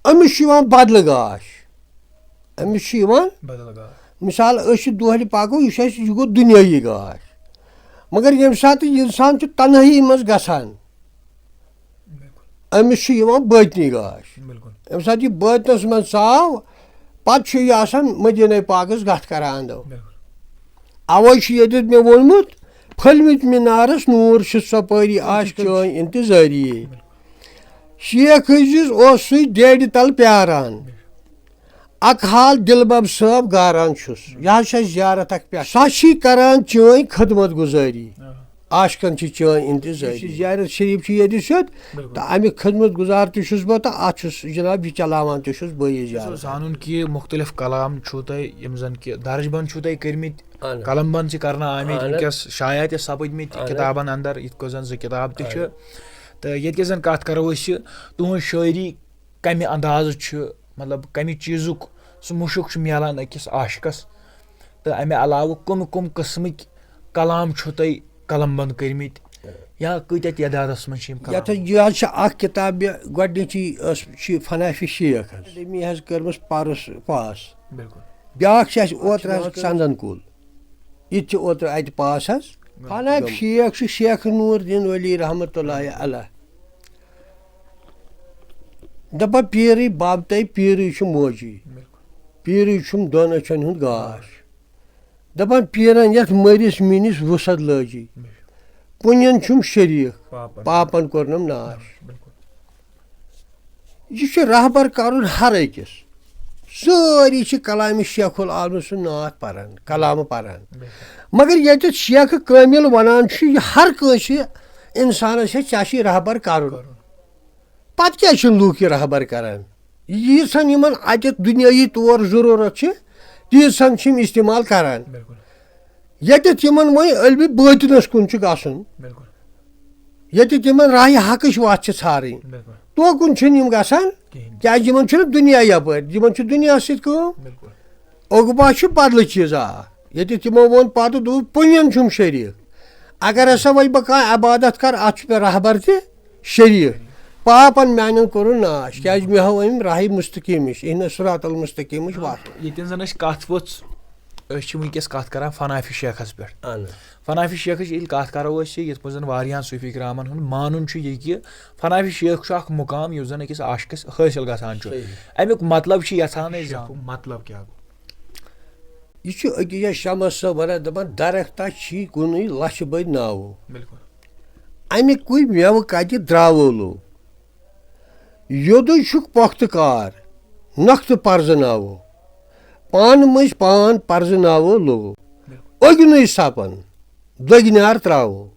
أمِس چھُ یِوان بدلہٕ گاش۔ أمِس چھُ یِوان، بدل گاش۔ مثال، أسۍ چھِ دۄہلہِ پکو، یہِ چھُ اَسہِ، یہِ گوٚو دُنیٲیی گاش۔ مگر ییٚمہِ ساتہٕ یہِ انسان چھُ تنہٲیی منٛز گژھان، بِلکُل۔ أمِس چھُ یِوان بٲطنی گاش۔ بِلکُل۔ ییٚمہِ ساتہٕ یہِ بٲطنس منٛز ژاو، پتہٕ چھُ یہِ آسان مدیٖنہ پاکس گتھ کران اندو۔ بِلکُل۔ اوے چھُ ییٚتٮ۪تھ مےٚ ووٚنمُت، پھٔلمٕتۍ مینارس نوٗر چھُ ژۄپٲری، آش چٲنۍ انتظٲری۔ شیخ عزیز اوس سُے ڈیڈِ تل پیاران، اکھ حال دلبب صٲب گاران چھُس، یہِ حظ چھِ اَسہِ زیارت اکھ پٮ۪ٹھ۔ سۄ چھی کران چٲنۍ خدمت گُزٲری، عاشقن چھِ چٲنۍ انتظٲری۔ یُس یہِ زیارت شریف چھِ ییٚتہِ سیوٚد، تہٕ اَمیُک خدمت گُزار تہِ چھُس بہٕ، تہٕ اَتھ چھُس جناب یہِ چلاوان تہِ چھُس بہٕ یہِ زیارت۔ زانُن کہِ مُختلف کلام چھُو تۄہہِ، یِم زن کہِ درج بند چھُو تۄہہِ کٔرمٕتۍ، اہن حظ۔ قلم بند چھِ کرنہٕ آمٕتۍ اہن حظ۔ وٕنکیٚس شایع تہِ سپٕدمٕتۍ اہن حظ۔ کِتابن اندر، یِتھ کٔنۍ زن زٕ کِتاب تہِ چھِ۔ تہٕ ییٚتہِ کٮ۪ن زن کتھ کرو أسۍ، تُہنٛز شٲعری کمہِ اندازٕ چھِ، مطلب کمہِ چیٖزُک سُہ مُشُک چھُ میلان أکِس عاشقس؟ تہٕ امہِ علاوٕ کٕم کٕم قٕسمٕکۍ کلام چھُو تۄہہِ قلم بند کٔرمٕتۍ، یا کۭتیاہ تعدادس منٛز چھِ یِم کلام؟ یتھ حظ، یہِ حظ چھِ اکھ کِتاب، مےٚ گۄڈٕنِچی ٲس، چھِ فنافِ شیخ حظ، أمی حظ کٔرمٕژ پرُس پاس۔ بلکل۔ بیاکھ چھِ اَسہِ اوترٕ حظ ژندن کُل، یہِ تہِ چھِ اوترٕ اَتہِ پاس حظ۔ فنافِ شیخ چھُ شیخ نور الدین ولی رحمتہ اللہ علیہ۔ دَپان پیٖرٕے بَب تہٕ پیٖرٕے چھُ موجی، بلکل۔ پیٖرٕے چھُم دۄن أچھن ہُنٛد گاش۔ دَپان پیٖرن یَتھ مٔرِس میٖنِس وُسعت لٲجی، کُنٮ۪ن چھُم شریٖک، پاپن۔ پاپن کوٚرنم ناش۔ بلکل۔ یہِ چھُ رہبر کرُن ہر أکِس۔ سٲری چھِ کلامِ شیخ العالم سُنٛد نعت پران، کلام پران۔ مگر ییٚتٮ۪تھ شیخ کٲمِل ونان چھُ، یہِ ہر کٲنٛسہِ انسانس چھِ، ژےٚ چھُے رہبر کرُن۔ پتہٕ کیٛازِ چھِنہٕ لوٗکھ یہِ رہبر کران؟ ییٖژہن یِمن اتٮ۪تھ دُنیٲیی طور ضروٗرت چھِ، تیٖژہن چھِ یِم استعمال کران۔ بلکل۔ ییٚتٮ۪تھ یِمن وۄنۍ علمِ بٲطنس کُن چھُ گژھُن، بلکل۔ ییٚتٮ۪تھ یِمن راہِ حقٕچ وتھ چھِ ژھارٕنۍ، بلکل۔ توکُن چھِنہٕ یِم گژھان کِہیٖنۍ۔ کیٛازِ یِمن چھُنہٕ دُنیا یپٲرۍ، یِمن چھُ دُنیا سۭتۍ کٲم۔ بلکل۔ عقبہ چھُ بدلہٕ چیٖزا۔ ییٚتہِ تِمو ووٚن پتہٕ، دوٚپ، پُنین چھُم شریٖک۔ اگر ہسا وۄنۍ بہٕ کانٛہہ عبادت کرٕ، اتھ چھُ مےٚ رہبر تہِ شریٖک۔ پاپن میانٮ۪ن کوٚرُن ناش، کیٛازِ مےٚ ہٲو أمۍ راہہِ مستقیٖمٕچ، اہدنا الصراط المستقیٖمٕچ وَتھ۔ ییٚتٮ۪ن زن أسۍ کتھ وٕژھ، أسۍ چھِ وٕنکیٚس کتھ کران فنافِ شیخس پٮ۪ٹھ۔ اہن حظ۔ فنافِ شیخٕچ ییٚلہِ کتھ کرو أسۍ، یِتھ پٲٹھۍ زن واریاہن صوٗفی کرامن ہُنٛد مانُن چھُ یہِ کہِ فنافِ شیخ چھُ اکھ مُقام یُس زن أکِس عاشقس حٲصِل گژھان چھُ۔ صحیح۔ امیُک مطلب چھُ یژھان أسۍ زانُن۔ مطلب کیٛاہ گوٚو؟ یہِ چھُ أکِس جایہِ شمس صٲب ونان، دپان، درختا چھی کُنُے لچھِ بٔدۍ ناوو۔ بلکل۔ اَمہِ کُے مٮ۪وٕ کَتہِ درٛاوو لو؟ یوٚدُے چھُکھ پۄختہٕ کار، نۄختہٕ پرزٕناوو۔ پانہٕ مٔنٛزۍ پان پرزٕناوو لو۔ اوٚگنُے سپن، دۄگنیار ترٛاوو۔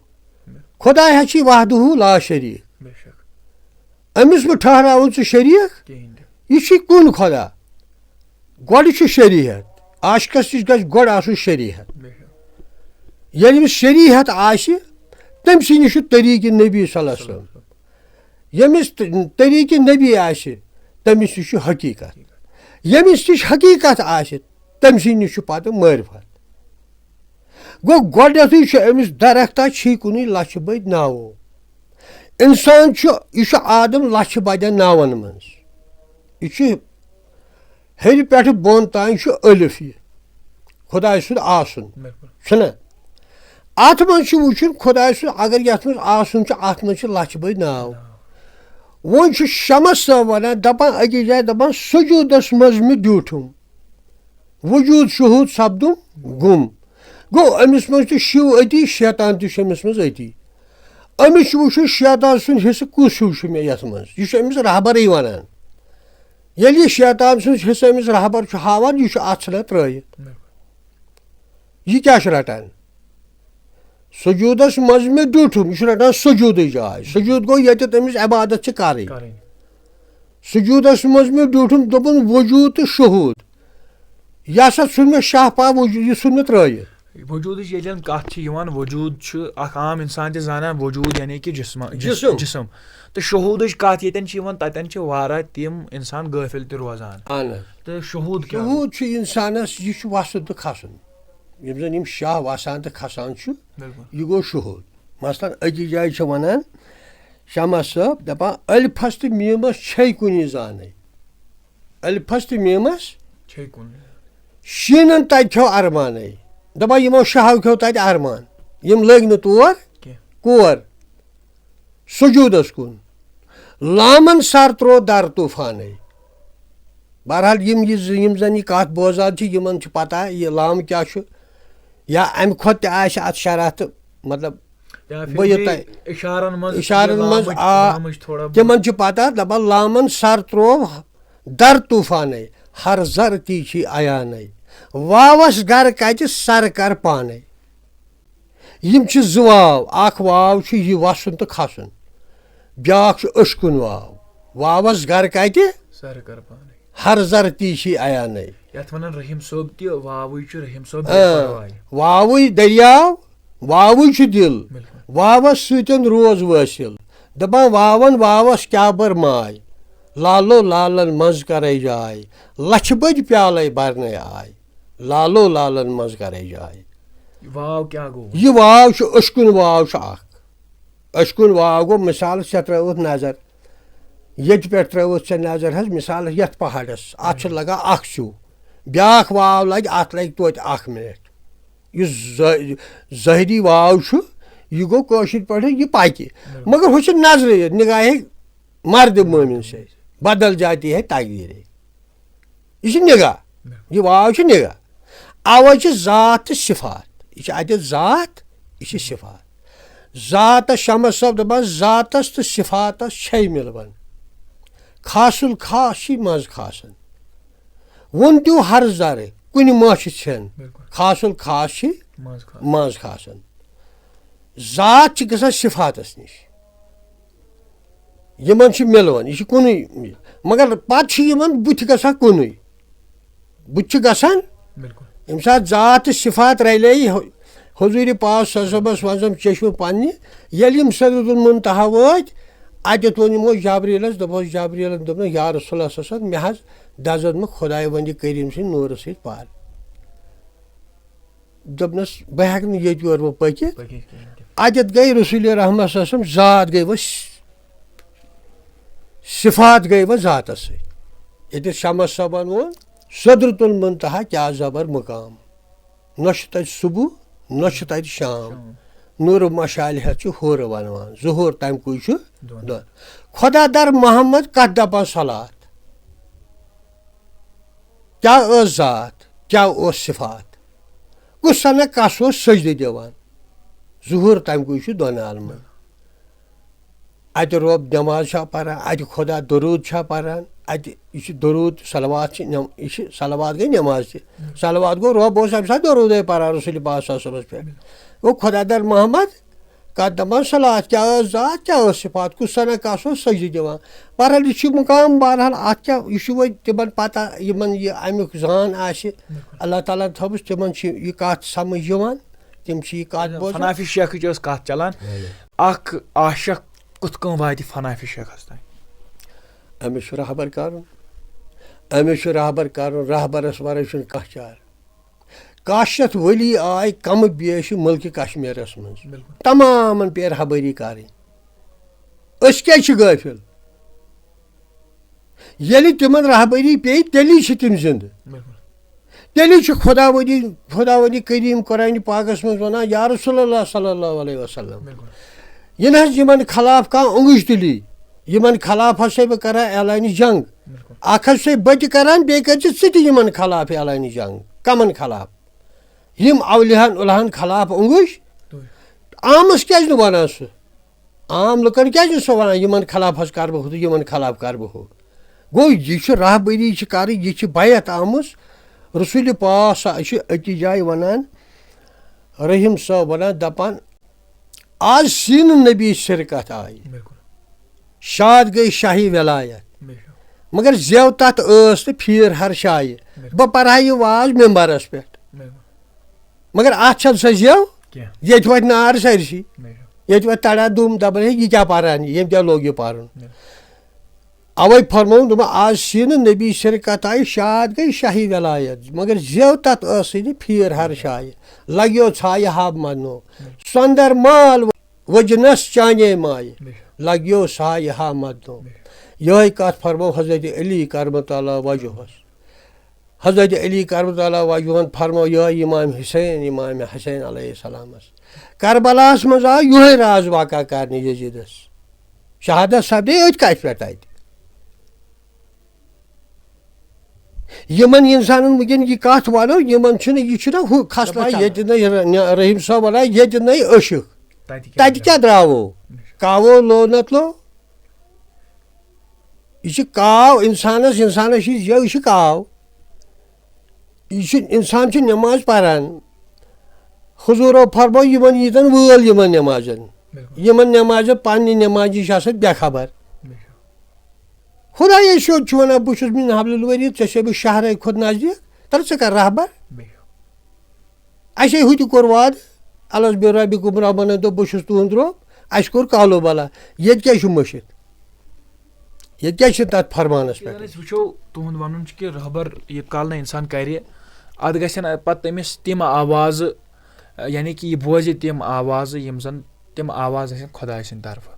خۄداے ہا چھی وحدہو لا شریٖک۔ بے شک۔ أمِس مہٕ ٹھہراوُن ژٕ شریٖک، کِہیٖنۍ تہِ۔ یہِ چھُے کُن خۄدا۔ گۄڈٕ چھُ شریٖعت، عاشقس نِش گژھِ گۄڈٕ آسُن شریٖعت۔ بے شک۔ ییٚلہِ أمِس شریٖعت آسہِ، تٔمۍ سٕے نِش چھُ طریٖقہِ نبی صلی اللہ علیہ وسلم۔ ییٚمِس ط-، طریٖقہِ نبی آسہِ، تٔمِس نِش چھُ حقیٖقت۔ ییٚمِس نِش حقیٖقت آسہِ، تٔمۍ سٕے نِش چھُ پتہٕ معرفت۔ گوٚو، گۄڈٕنیتھٕے چھُ أمِس درختا چھی کُنُے لچھِ بٔدۍ ناوو۔ اِنسان چھُ، یہِ چھُ آدم لچھِ بَدٮ۪ن ناوَن منٛز۔ یہِ چھُ ہیٚرِ پٮ۪ٹھٕ بۄن تام چھُ الف یہِ، خۄداے سُنٛد آسُن۔ بِلکُل۔ چھُنہ؟ اَتھ منٛز چھُ وٕچھُن خۄداے سُنٛد، اگر یَتھ منٛز آسُن چھُ، اَتھ منٛز چھِ لچھِ بٔدۍ ناو۔ وۄنۍ چھُ شمس صٲب وَنان، دَپان أکِس جایہِ، دَپان، سجوٗدس منٛز مےٚ ڈیوٗٹھُم، وجوٗد شہوٗد سپدُم گُم۔ گوٚو، أمِس منٛز تہِ شِو أتی، شیطان تہِ چھُ أمِس منٛز أتی۔ أمِس چھُ وٕچھُن، شیطان سُنٛد حصہٕ کُس ہیوٗ چھُ مےٚ یَتھ منٛز۔ یہِ چھُ أمِس رہبرٕے وَنان۔ ییٚلہِ یہِ شیطان سُنٛد حصہٕ أمِس رہبر چھُ ہاوان، یہِ چھُ اَتھ ژھٕنان ترٛٲیِتھ۔ یہِ کیٛاہ چھُ رَٹان؟ سجوٗدس منٛز مےٚ ڈیوٗٹھُم، یہِ چھُ رَٹان سجوٗدٕچ جاے۔ سجوٗد گوٚو، ییٚتٮ۪تھ أمِس عبادت چھِ کَرٕنۍ۔ کَرٕنۍ۔ سجوٗدس منٛز مےٚ ڈیوٗٹھُم، دوٚپُن، وجوٗد تہٕ شہوٗد۔ یہِ ہسا ژھُن مےٚ شاہ پاہ وجوٗد، یہِ ژھُن مےٚ ترٛٲیِتھ۔ وجوٗدٕچ ییٚلہِ زَن کَتھ چھِ یِوان، وجوٗد چھُ اکھ عام اِنسان تہِ زانان، وجوٗد یعنی کہِ جسم، جس-، جسم۔ جسم۔ تہٕ شہوٗدٕچ کَتھ ییٚتٮ۪ن چھِ یِوان، تَتٮ۪ن چھِ واریاہ تِم اِنسان غٲفِل تہِ روزان۔ اہن حظ۔ تہٕ شہوٗد کیٛاہ؟ شہوٗد چھُ اِنسانَس، یہِ چھُ وَسُن تہٕ کھسُن۔ یِم زَن یِم شاہ وَسان تہٕ کھسان چھُ، بِلکُل۔ یہِ گوٚو شہوٗد۔ مثلاً أکِس جایہِ چھِ وَنان شمس صٲب، دَپان، الفس تہٕ میٖمس چھے کُنی زانٕے۔ الفس تہٕ میٖمس چھے کُنی۔ شیٖنن تَتہِ کھیوٚو ارمانٕے۔ دَپان، یِمو شاہو کھیوٚو تَتہِ ارمان۔ یِم لٔگۍ نہٕ تور کینٛہہ۔ کور؟ سجوٗدس کُن۔ لامن سر ترٛوو در طوفانٕے۔ بہرحال، یِم یہِ زٕ، یِم زَن یہِ کَتھ بوزان چھِ، یِمن چھِ پتہ یہِ لام کیٛاہ چھُ۔ یا اَمہِ کھۄتہٕ تہِ آسہِ اَتھ شرح تہٕ، مطلب، یا پھر بہٕ یہِ بھی تۄہہِ اِشارن منٛز، اِشارن منٛز، لامٕچ، آ، لامٕچ تھوڑا بہت۔ تِمن چھِ پتہ، دَپان، لامن سر ترٛوو در طوفانٕے، ہر زر تی چھی عیانٕے۔ واوس گر کتہِ، سر کر پانے۔ یِم چھِ زٕ واو، اکھ واو چھُ یہِ وسُن تہٕ کھسُن، بیاکھ چھُ أچھ کُن واو۔ واوس گر کتہِ؟ سر کر پانے۔ ہر زر تی چھی عیانے۔ یتھ ونان رحیم صٲب تہِ، واوٕے چھُ رحیم صٲب بے آ، پرواے۔ واوٕے دٔریاو، واوٕے چھُ دِل، بِلکُل۔ واوس سۭتۍ روز وٲصِل۔ دپان واون واوس کیٛاہ بٔر ماے، لالو لالن منٛز کرے جاے، لچھِ بٔدۍ پیالے برنے آے، لالو لالن منٛز کرے جاے۔ واو کیٛاہ گوٚو؟ یہِ واو چھُ، أچھکُن واو چھُ اکھ۔ أچھکُن واو گوٚو، مثالس ژےٚ ترٲوٕتھ نظر، ییٚتہِ پٮ۪ٹھ ترٲوٕتھ ژےٚ نظر حظ، مثالس یتھ پہاڑس، اتھ چھُ لگان اکھ چُو، بیاکھ واو لگہِ، اتھ لگہِ توتہِ اکھ منٹ۔ یُس ظٲ-، ظٲہری واو چھُ، یہِ گوٚو کٲشِر پٲٹھۍ یہِ پکہِ، مگر ہُہ چھُ نظرِ، نگاہِ مرد مومن سے بدل جاتی ہے تقدیرے۔ یہِ چھُ نگاہ، یہِ واو چھُ نگاہ۔ اَوَے چھِ ذات تہٕ صفات، یہِ چھِ اَتٮ۪تھ ذات، یہِ چھِ صفات۔ ذاتس شمس صٲب دپان، ذاتس تہٕ صفاتس چھے مِلوان۔ خاص الخاص چھِ منٛز خاصن۔ ووٚن تِیو ہر زرٕ، کُنہِ ماچھِ ژھٮ۪ن۔ بِلکُل۔ خاص الخاص چھِ منٛز خاص۔ منٛز خاصن۔ ذات چھِ گژھان صفاتس نِش۔ یِمن چھُ مِلوان، یہِ چھُ کُنُے۔ مگر پتہٕ چھُ یِمن بُتھِ گژھان کُنُے۔ بُتھِ چھُ گژھان، بِلکُل۔ ییٚمہِ ساتہٕ ذات تہٕ صفات رلے، حضوٗرِ پاک صلی اللہ علیہ وسلمس وۄنۍ زن چشمہٕ پننہِ، ییٚلہِ یِم سدرۃ المنتہا وٲتۍ، اتٮ۪تھ ووٚن یِمو جبریٖلس، دوٚپُس، جبریٖلن دوٚپنس، یا رسول اللہ صلی اللہ علیہ وسلم، مےٚ حظ دزن مہٕ خداے وندِ کریم سٕنٛدِ نوٗرٕ سۭتۍ پر۔ دوٚپنس، بہٕ ہیٚکہٕ نہٕ ییٚتہِ یورٕ وۄنۍ پٔکِتھ۔ پٔکِتھ کِہیٖنۍ تہِ۔ اتٮ۪تھ گٔے رسول رحمت صلی اللہ علیہ وسلم ذات گٔے وۄنۍ س-، صفات گٔے وۄنۍ ذاتس سۭتۍ۔ ییٚتہِ شمس صٲبن ووٚن، سدرۃ المنتہا کیٛاہ زبر مقام۔ نہ چھُ تتہِ صبح، نہ چھُ تتہِ شام۔ شام۔ نوٗرٕ مشالہِ ہٮ۪تھ چھُ ہورٕ ونوان، ظہور تمہِ کُے چھُ دۄن۔ دۄن۔ خدا در محمد کتھ دپان صلات؟ کیٛاہ ٲس ذات؟ کیٛاہ اوس صفات؟ کُس سنہ کس اوس سجدٕ دِوان؟ ظہور تمہِ کُے چھُ دۄن عالمن۔ اتہِ رۄب نماز چھا پران، اتہِ خدا درود چھا پران، اتہِ یہِ چھُ درود، صلوات چھِ نم-، یہِ چھِ صلوات گٔے نماز تہِ۔ صلوات گوٚو رۄب اوس امہِ ساتہٕ درودے پران رسول پاک صلی اللہ علیہ وسلمس پٮ۪ٹھ۔ گوٚو خدا در محمد کتھ دپان صلات کیٛاہ ٲس ذات، کیٛاہ ٲس صفات، کُس سنہ کس اوس سجدٕ دِوان۔ بہرحال یہِ چھُ مقام، بہرحال اتھ کیٛاہ، یہِ چھُ وۄنۍ تِمن پتہ، یِمن یہِ امیُک زان آسہِ، اللہ تعالیٰ ہن تھٲومٕژ، تِمن چھِ یہِ کتھ سمجھ یِوان، تِم چھِ یہِ کتھ بوزان۔ فنافی شیخٕچ ٲس کتھ چلان، اکھ عاشق کِتھ کٔنۍ واتہِ فنافی شیخس تام؟ أمِس چھُ رہبر کرُن، أمِس چھُ رہبر کرُن، رہبرس ورٲے چھُنہٕ کانٛہہ چارٕ۔ کاہ شیٚتھ ؤلی آے کمہٕ بیش مُلکہِ کشمیرس منٛز۔ بِلکُل۔ تمامن پیٚیہِ رہبری کرٕنۍ۔ أسۍ کیٛازِ چھِ غٲفِل؟ ییٚلہِ تِمن رہبری پیٚیہِ، تیٚلی چھِ تِم زِندٕ۔ بِلکُل۔ تیٚلی چھُ خداوندی، خداوندی کریم قرآنِ پاکس منٛز ونان، یا رسول اللہ صلی اللہ علیہ وسلم۔ بِلکُل۔ یہِ نہ حظ یِمن خلاف کانٛہہ اوٚنگٕج تُلی، یِمن خلاف ہسا بہٕ کران اعلانِ جنگ۔ بِلکُل۔ اکھ حظ چھُسے بہٕ تہِ کران، بیٚیہِ کٔرۍ زِ ژٕ تہِ یِمن خلاف اعلانِ جنگ۔ کمن خلاف؟ یِم اولیاہن اُلہن خلاف اوٚنگٕج۔ تُلۍ۔ عامس کیٛازِ نہٕ ونان سُہ؟ عام لُکن کیٛازِ نہٕ سُہ ونان، یِمن خلاف حظ کرٕ بہٕ ہُہ تہٕ یِمن خلاف کرٕ بہٕ ہُہ؟ گوٚو، یہِ چھُ رہبری چھِ کرٕنۍ، یہِ چھِ بیعت آمٕژ۔ رسول پاک ص-، یہِ چھُ أکِس جایہِ ونان، رحیم صٲب ونان، دپان، آز سیٖنہٕ نبی شرکت آیہِ۔ بِلکُل۔ شاد گٔے شاہی ولایت۔ بے شک۔ مگر زیو تتھ ٲس تہٕ پھیٖر ہر شایہِ۔ بِلکُل۔ بہٕ پرہا یہِ واز ممبرس پٮ۪ٹھ۔ بِلکُل۔ مگر اتھ چھنہٕ سۄ زیو۔ کینٛہہ۔ ییٚتہِ واتہِ نار سٲرسٕے۔ بے شک۔ ییٚتہِ واتہِ تڑا دُم، دپان، ہے، یہِ کیٛاہ پران یہِ؟ ییٚمۍ کیٛاہ لوگ یہِ پرُن؟ بِلکُل۔ اوے فرمووُن، دوٚپُن، آز سیٖنہٕ نبی شرکت آیہِ، شاد گٔے شاہی ولایت، مگر زیو تتھ ٲسٕے نہٕ پھیٖر ہر شایہِ۔ لگیو ژھایہِ ہب مدنو، سۄندر مال وجنس چانے مایہِ، لگیو سایہِ ہا مدنو۔ یِہوٚے کتھ فرمو حضرت علی کرمت اللہ وجہس۔ حضرت علی کرمت اللہ وجہن فرمو یِہوٚے امام حسین، امام حسین علیہ السلامس۔ کربلاہس منٛز آو یِہوٚے راز واقع کرنہٕ یزیدس۔ شہادت سپدے أتھۍ کتھِ پٮ۪ٹھ تتہِ۔ یِمن انسانن وٕنکیٚن یہِ کتھ ونو، یِمن چھُنہٕ، یہِ چھُنہ ہُہ کھسان دپان ییٚتہِ نَے ر-، نہ، رحیم صٲب ونان، ییٚتہِ نَے عشق۔ تتہِ کیٛاہ تتہِ کیٛاہ درٛاوو؟ کاوو لو نتلو۔ یہِ چھُ کاو انسانس، انسانس چھِ یہِ، یہِ چھُ کاو۔ یہِ چھُ، انسان چھُ نماز پران۔ حضوٗرو فرمو، یِمن ییٖتن وٲل یِمن نمازن۔ بِلکُل۔ یِمن نمازن پننہِ نمازِ چھِ آسان بے خبر۔ بے شک۔ خۄدایے سیوٚد چھُ وَنان، بہٕ چھُس من حبل الورید، ژےٚ چھُسے بہٕ شہرے کھۄتہٕ نزدیٖک، تَلہٕ ژٕ کَر رہبر۔ بیٚیہِ۔ اَسے ہُتہِ کوٚر وعدٕ، الس بے ربکم، ربن دوٚپ، بہٕ چھُس تُہُنٛد رۄب، اَسہِ کوٚر کالو بلا۔ ییٚتہِ کیٛاہ چھُ مٔشِتھ؟ ییٚتہِ کیٛاہ چھِ تَتھ فرمانَس پٮ۪ٹھ؟ اگر أسۍ وٕچھو، تُہُنٛد وَنُن چھُ کہِ رہبر ییٚتہِ کال نہٕ اِنسان کَرِ، اَتھ گژھن پَتہٕ تٔمِس تِم آوازٕ، یعنی کہِ یہِ بوزِ تِم آوازٕ، یِم زَن تِم آواز آسن خۄداے سٕنٛدِ طرفہٕ۔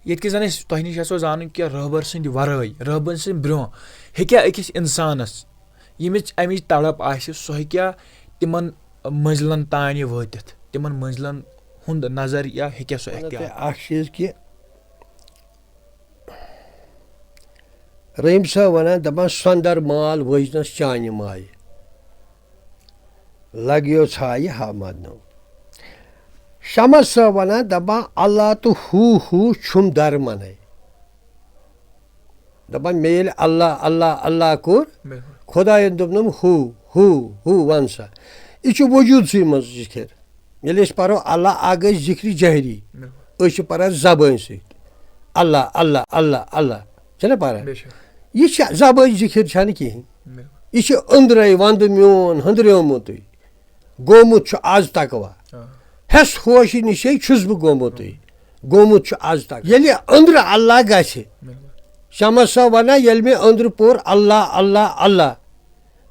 ییٚتہِ کہِ زَن أسۍ تۄہہِ نِش یَژھو زانُن کہِ رہبر سٕنٛدِ وَرٲے، رہبر سٕنٛدِ برٛونٛہہ ہیٚکیٛاہ أکِس اِنسانَس ییٚمِچ اَمِچ تڑپ آسہِ، سُہ ہیٚکیٛاہ تِمَن منزلَن تانۍ وٲتِتھ، تِمَن منزلَن ہُنٛد نظر یا ہیٚکیٛاہ سُہ وَنو اختیار؟ تۄہہِ اکھ چیٖز کہِ رحیٖم صٲب وَنان، دَپان، "سۄندر مال وٲجنَس چانہِ مایہِ، لَگیو ژھایہِ ہامَدنو۔" شمس صٲب وَنان، دَپان، "اللہ تہٕ ہو ہو چھُم درمَنے۔" دَپان، مےٚ ییٚلہِ اللہ، اللہ، اللہ کوٚر، بِلکُل۔ خۄدایَن دوٚپنَم، ہو، ہو، ہو، وَن سا۔ یہِ چھُ وجوٗدسٕے منٛز ذِکِر۔ ییٚلہِ أسۍ پَرو اللہ، اَکھ گٔے ذِکرِ جہری۔ بِلکُل۔ أسۍ چھِ پَران زبٲنۍ سۭتۍ۔ اللہ، اللہ، اللہ، اللہ۔ چھَنہ پَران؟ بے شک۔ یہِ چھِ زبٲنۍ ذِکِر چھَنہٕ کِہیٖنۍ۔ بِلکُل۔ یہِ چھِ أنٛدرَے وَندٕ میون ہُنٛدریومُتُے۔ گوٚمُت چھُ آز تقوا۔ آ۔ ہٮ۪س ہوشہِ نِشے چھُس بہٕ گوٚمُتُے۔ گوٚمُت چھُ آز تقوا۔ ییٚلہِ أنٛدرٕ اللہ گژھِ، بِلکُل۔ شمس صٲب وَنان، ییٚلہِ مےٚ أنٛدرٕ پوٚر اللہ، اللہ، اللہ،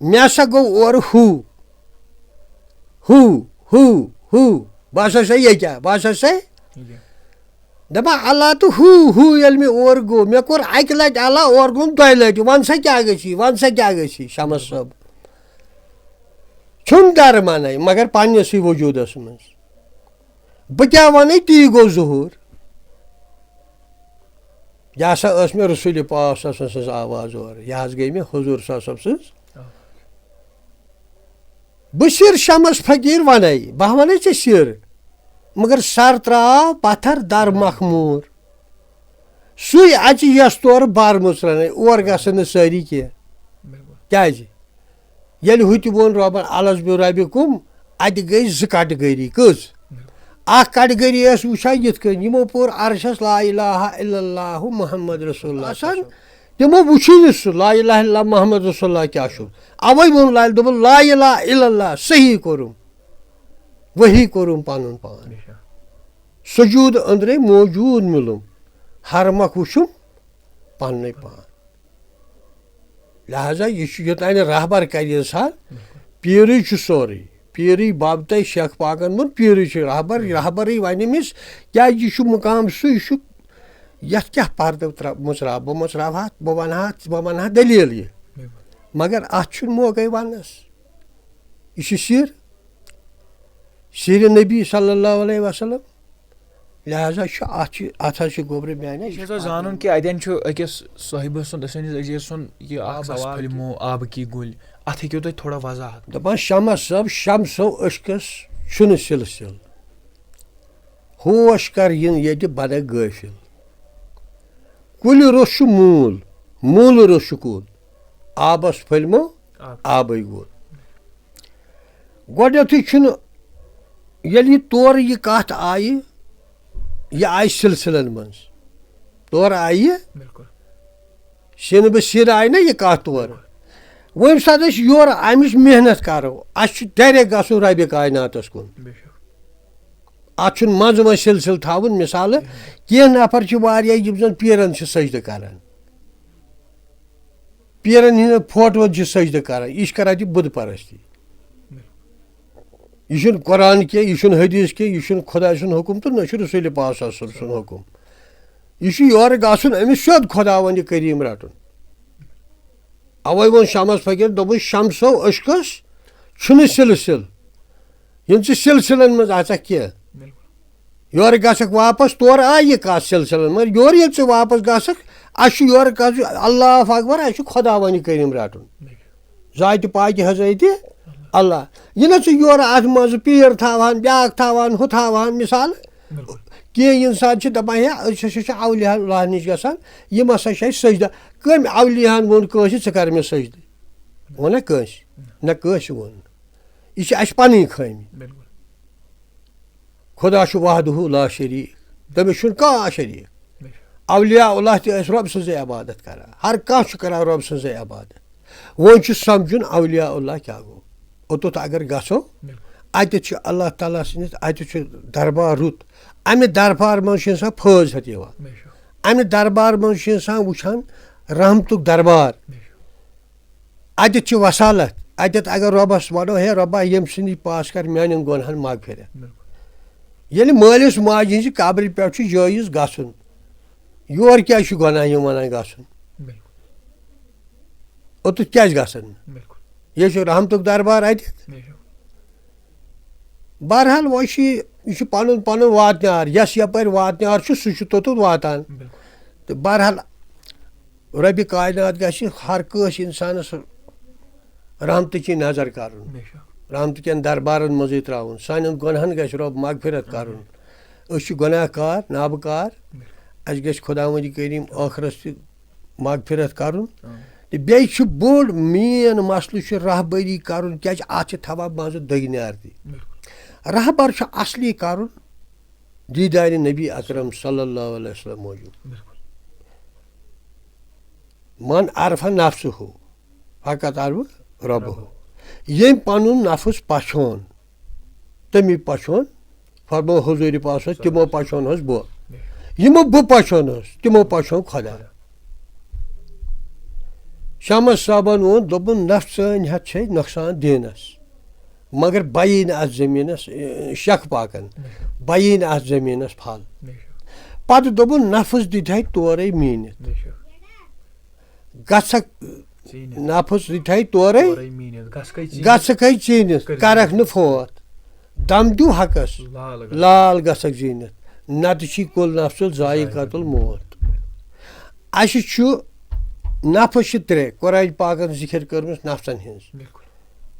مےٚ ہسا گوٚو اورٕ ہو، ہو، ہو، ہو۔ بہٕ ہسا چھُسے ییٚکیٛاہ، بہٕ ہسا چھُسے۔ یہِ۔ دَپان، اللہ تہٕ ہو، ہو ییٚلہِ مےٚ اورٕ گوٚو، مےٚ کوٚر اَکہِ لَٹہِ اللہ، اورٕ گوٚوُم دۄیہِ لَٹہِ، وَن سا کیٛاہ گژھی، وَن سا کیٛاہ گژھی، شمس صٲب۔ چھُم درمانَے، مگر پنٛنِسٕے وجوٗدَس منٛز۔ بہٕ کیٛاہ وَنَے، تی گوٚو ظہوٗر۔ یہِ ہسا ٲس مےٚ رسول پاک صلی اللہ علیہ وسلم سٕنٛز آواز اورٕ، یہِ حظ گٔے مےٚ حضوٗر صلی اللہ علیہ وسلم سٕنٛز۔ بہٕ سِر شمس فقیٖر وَنَے، بہٕ وَنَے ژےٚ سِر، مگر سر ترٛاو پتھر در مخموٗر۔ سُے اَژِ یَس تورٕ بار مُژرَنَے، اور گژھن نہٕ سٲری کینٛہہ۔ بِلکُل۔ کیٛازِ؟ ییٚلہِ ہُتہِ ووٚن رۄبن، الس بِرَبِّکُم، اَتہِ گٔے زٕ category۔ کٔژ؟ اکھ category ٲس وٕچھان یِتھ کٔنۍ، یِمو پوٚر عرشس لا الہ الا اللہ محمد رسول اللہ آسان، تِمو وٕچھُے نہٕ سُہ لا الہ الا اللہ محمد رسول اللہ کیٛاہ چھُ۔ اَوَے ووٚن لالہِ، دوٚپُن، لا الہ الا اللہ، صحیح کوٚرُم، وحی کوٚرُم پنُن پان۔ بے شک۔ سجوٗد أنٛدرَے موجوٗد مِلُم، حرمکھ وٕچھُم پننُے پان۔ لہذا یہِ چھُ یوٚتانۍ رہبر کرِ اِنسان، پیٖرٕے چھُ سورُے۔ پیٖرٕے بابتَے شیخ پاکَن ووٚن، پیٖرٕے چھُ رہبر، رہبرٕے وَنہِ أمِس، کیٛازِ یہِ چھُ مُقام سُہ، یہِ چھُ یَتھ کیٛاہ پردٕ ترٛا-، مُژراو، بہٕ مُژراوہا، بہٕ وَنہٕ ہا، بہٕ وَنہٕ ہا دٔلیٖل یہِ۔ مگر اَتھ چھُنہٕ موقعے وَننَس۔ یہِ چھُ سِر، سِرِ نبی صلی اللہ علیہ وسلم۔ لہذا چھُ اَتھ چھِ، اَتھ حظ چھِ گوٚبرِ میٛانہِ، یہِ چھُ اَسہِ حظ زانُن کہِ اَتٮ۪ن چھُ أکِس صٲحبہٕ سُنٛد، سٲنِس عزیز سُنٛد یہِ اَکھ آب سَس آباد پھٔلمو آبہٕ کی گُلۍ۔ اَتھ ہیٚکِو تُہۍ تھوڑا وضاحت؟ دَپان شمس صٲب، شمسو عشقس چھُنہٕ سلسل۔ ہوش کر یِن ییٚتہِ بنہ غٲفِل۔ کُلہِ روٚس چھُ موٗل، موٗلہٕ روٚس چھُ کُل۔ آبس پھٔلمو آب۔ آبٕے گوٚو۔ گۄڈٕنیتھٕے چھُنہٕ، ییٚلہِ یہِ تورٕ یہِ کتھ آیہِ، یہِ آیہِ سلسلن منٛز۔ تورٕ آیہِ یہِ بِلکُل۔ سِنہٕ بہٕ سِر آیہِ نہ یہِ کَتھ تورٕ۔ وۄنۍ ییٚمہِ ساتہٕ أسۍ یورٕ اَمِچ محنت کَرو، اَسہِ چھُ direct گژھُن رَبِ کایناتَس کُن۔ بے شک۔ اَتھ چھُنہٕ منٛزٕ منٛزٕ سِلسِلہٕ تھاوُن۔ مِثالہٕ، کینٛہہ نفر چھِ واریاہ یِم زَن پیٖرَن چھِ سجدٕ کَران، پیٖرَن ہٕنٛدٮ۪ن فوٹوَن چھِ سجدٕ کَران، یہِ چھِ کَران تہِ بُت پرستی۔ یہِ چھُنہٕ قرآن کینٛہہ، یہِ چھُنہٕ حدیث کینٛہہ، یہِ چھُنہٕ خۄداے سُنٛد حُکُم تہٕ نہ چھُ رسول پاک صلی اللہ علیہ وسلم سُنٛد حُکُم۔ یہِ چھُ یورٕ گژھُن أمِس سیوٚد خۄداوندِ کریم رَٹُن۔ اَوَے ووٚن شمس فقیٖر، دوٚپُن، شمسو عشقس چھُنہٕ سلسل، یِم ژٕ سلسلن منٛز اژکھ کینٛہہ۔ یورٕ گژھکھ واپس، تورٕ آیہِ یہِ کتھ سلسلن، مگر یورٕ ییٚلہِ ژٕ واپس گژھکھ، اَسہِ چھُ یورٕ گژھُن، اللہ اکبر، اَسہِ چھُ خۄداوندِ کریم رَٹُن۔ ذاتِ پاکہِ حضرتِ اللہ۔ یہِ نہ ژٕ یورٕ اَتھ منٛز پیٖر تھاوہَن، بیٛاکھ تھاوہَن، ہُہ تھاوہَن، مِثال۔ بِلکُل۔ کینٛہہ اِنسان چھِ دَپان، ہے، أسۍ ہسا چھِ اولیاء اللہ نِش گژھان، یِم ہسا چھِ اَسہِ سجدٕ۔ کٔمۍ اولیاہَن ووٚن کٲنٛسہِ، ژٕ کر مےٚ سجدٕ؟ ووٚن نہ کٲنٛسہِ، نہ کٲنٛسہِ ووٚن نہٕ۔ یہِ چھِ اَسہِ پَنٕنۍ خٲمی۔ بِلکُل۔ خدا چھُ وحدہ لا شریٖک، تٔمِس چھُنہٕ کانٛہہ شریٖک۔ بے شک۔ اولیاء اللہ تہِ ٲسۍ رۄب سٕنٛزٕے عبادت کران۔ ہر کانٛہہ چھُ کران رۄب سٕنٛزٕے عبادت۔ وۄنۍ چھُ سمجھُن اولیاء اللہ کیٛاہ گوٚو۔ اوٚتَتھ اگر گژھو، اَتٮ۪تھ چھُ اللہ تعالیٰ سٕنٛدِس، اَتٮ۪تھ چھُ دربار رُت۔ اَمہِ دربار منٛز چھُ اِنسان فٲض ہٮ۪تھ یِوان۔ اَمہِ دربار منٛز چھُ اِنسان وٕچھان رحمتُک دربار۔ اَتٮ۪تھ چھِ وصالت۔ اَتٮ۪تھ اگر رۄبَس وَنو، "ہے رۄبا، ییٚمہِ سٕنٛدِ پاس کر میٛانٮ۪ن گۄنہَن مغفرت۔" ییٚلہِ مٲلِس ماجہِ ہِنٛزِ قبرِ پٮ۪ٹھ چھُ جٲیِز گژھُن، یور کیٛازِ چھُ گۄناہ یِم وَنان گژھُن؟ اوٚتُتھ کیٛازِ گژھن نہٕ؟ یہِ چھُ رحمتُک دربار اَتٮ۪تھ۔ بہرحال، وۄنۍ چھُ یہِ، یہِ چھُ پَنُن پَنُن واتنیار، یَس یَپٲرۍ واتنیار چھُ، سُہ چھُ توٚتُتھ واتان۔ تہٕ بہرحال، رۄبِ کاینات گژھِ ہر کٲنٛسہِ اِنسانَس رحمتٕچی نظر کَرُن، رحمتٕکٮ۪ن دربارَن منٛزٕے ترٛاوُن۔ سانٮ۪ن گۄنہَن گژھِ رۄب مغفرت کَرُن۔ أسۍ چھِ گۄناہ کار، نابہٕ کار۔ اَسہِ گژھِ خۄداوندِ کریٖم ٲخرَس تہِ مغفرت کَرُن۔ تہٕ بیٚیہِ چھُ بوٚڑ مین مسلہٕ چھُ رہبری کَرُن، کیٛازِ اَتھ چھِ تھاوان منٛزٕ دٔگۍ نیرتٕے۔ رہبر چھُ اصلی کَرُن دیدارِ نبی اکرم صلی اللہ علیہ وسلم موٗجوٗب۔ من عرف نفسہ فقط عرف ربہ۔ ییٚمۍ پنُن نفس پچھون، تٔمی پچھون، فرمو حضوٗرِ پاک صلی اللہ علیہ وسلم، تِمو پچھون حظ بہٕ۔ یِمو بہٕ پچھون حظ، تِمو پچھون خۄدا۔ شمس صٲبن ووٚن، دوٚپُن، نفسٲنۍ ہٮ۪تھ چھے نۄقصان دینس، مگر بَیی نہٕ اَتھ زٔمیٖنَس، اے، شَکھ پاکَن، بَیی نہٕ اَتھ زٔمیٖنَس پھل۔ پَتہٕ دوٚپُن، نفس دِتہِ ہے تورَے میٖنِتھ۔ گژھکھ، نفس دِتہِ ہے تورَے، گژھکھ ہے ژیٖنِتھ، کرکھ نہٕ فوت۔ دم دیو حقس، لال گژھکھ زیٖنِتھ، نتہٕ چھی کُل نفسُل ذایقہ الموت۔ اَسہِ چھُ، نفس چھِ ترٛےٚ، قرآن پاکن ذِکِر کٔرمٕژ نفسن ہٕنٛز۔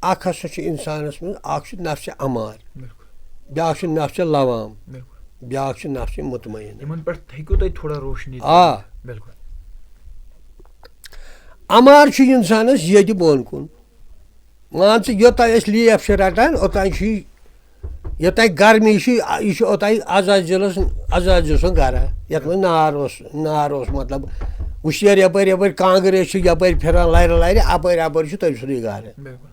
اکھ ہسا چھُ انسانس منٛز، اکھ چھُ نفسِ امار، بیٛاکھ چھُ نفسِ لوام، بیٛاکھ چھُ نفسِ مطمئن۔ یِمن پٮ۪ٹھ ہیٚکِو تُہۍ تھوڑا روشنی آ۔ دِتھ؟ بِلکُل۔ امار چھُ انسانس ییٚتہِ بۄن کُن۔ مان ژٕ، یوٚتام أسۍ لیف چھِ رَٹان، اوٚتام چھُ یہِ، یوٚتام گرمی چھِ، یہِ چھُ اوٚتام عزازِلَس، عزازِل سُنٛد گرٕ، یَتھ منٛز نار اوس، نار اوس، مطلب، وُشنیر یَپٲرۍ یَپٲرۍ کانٛگٕر ٲسۍ چھِ یَپٲرۍ پھِران لَرِ لَرِ، اَپٲرۍ اَپٲرۍ چھُ تٔمۍ سُنٛدُے گرٕ۔ بِلکُل۔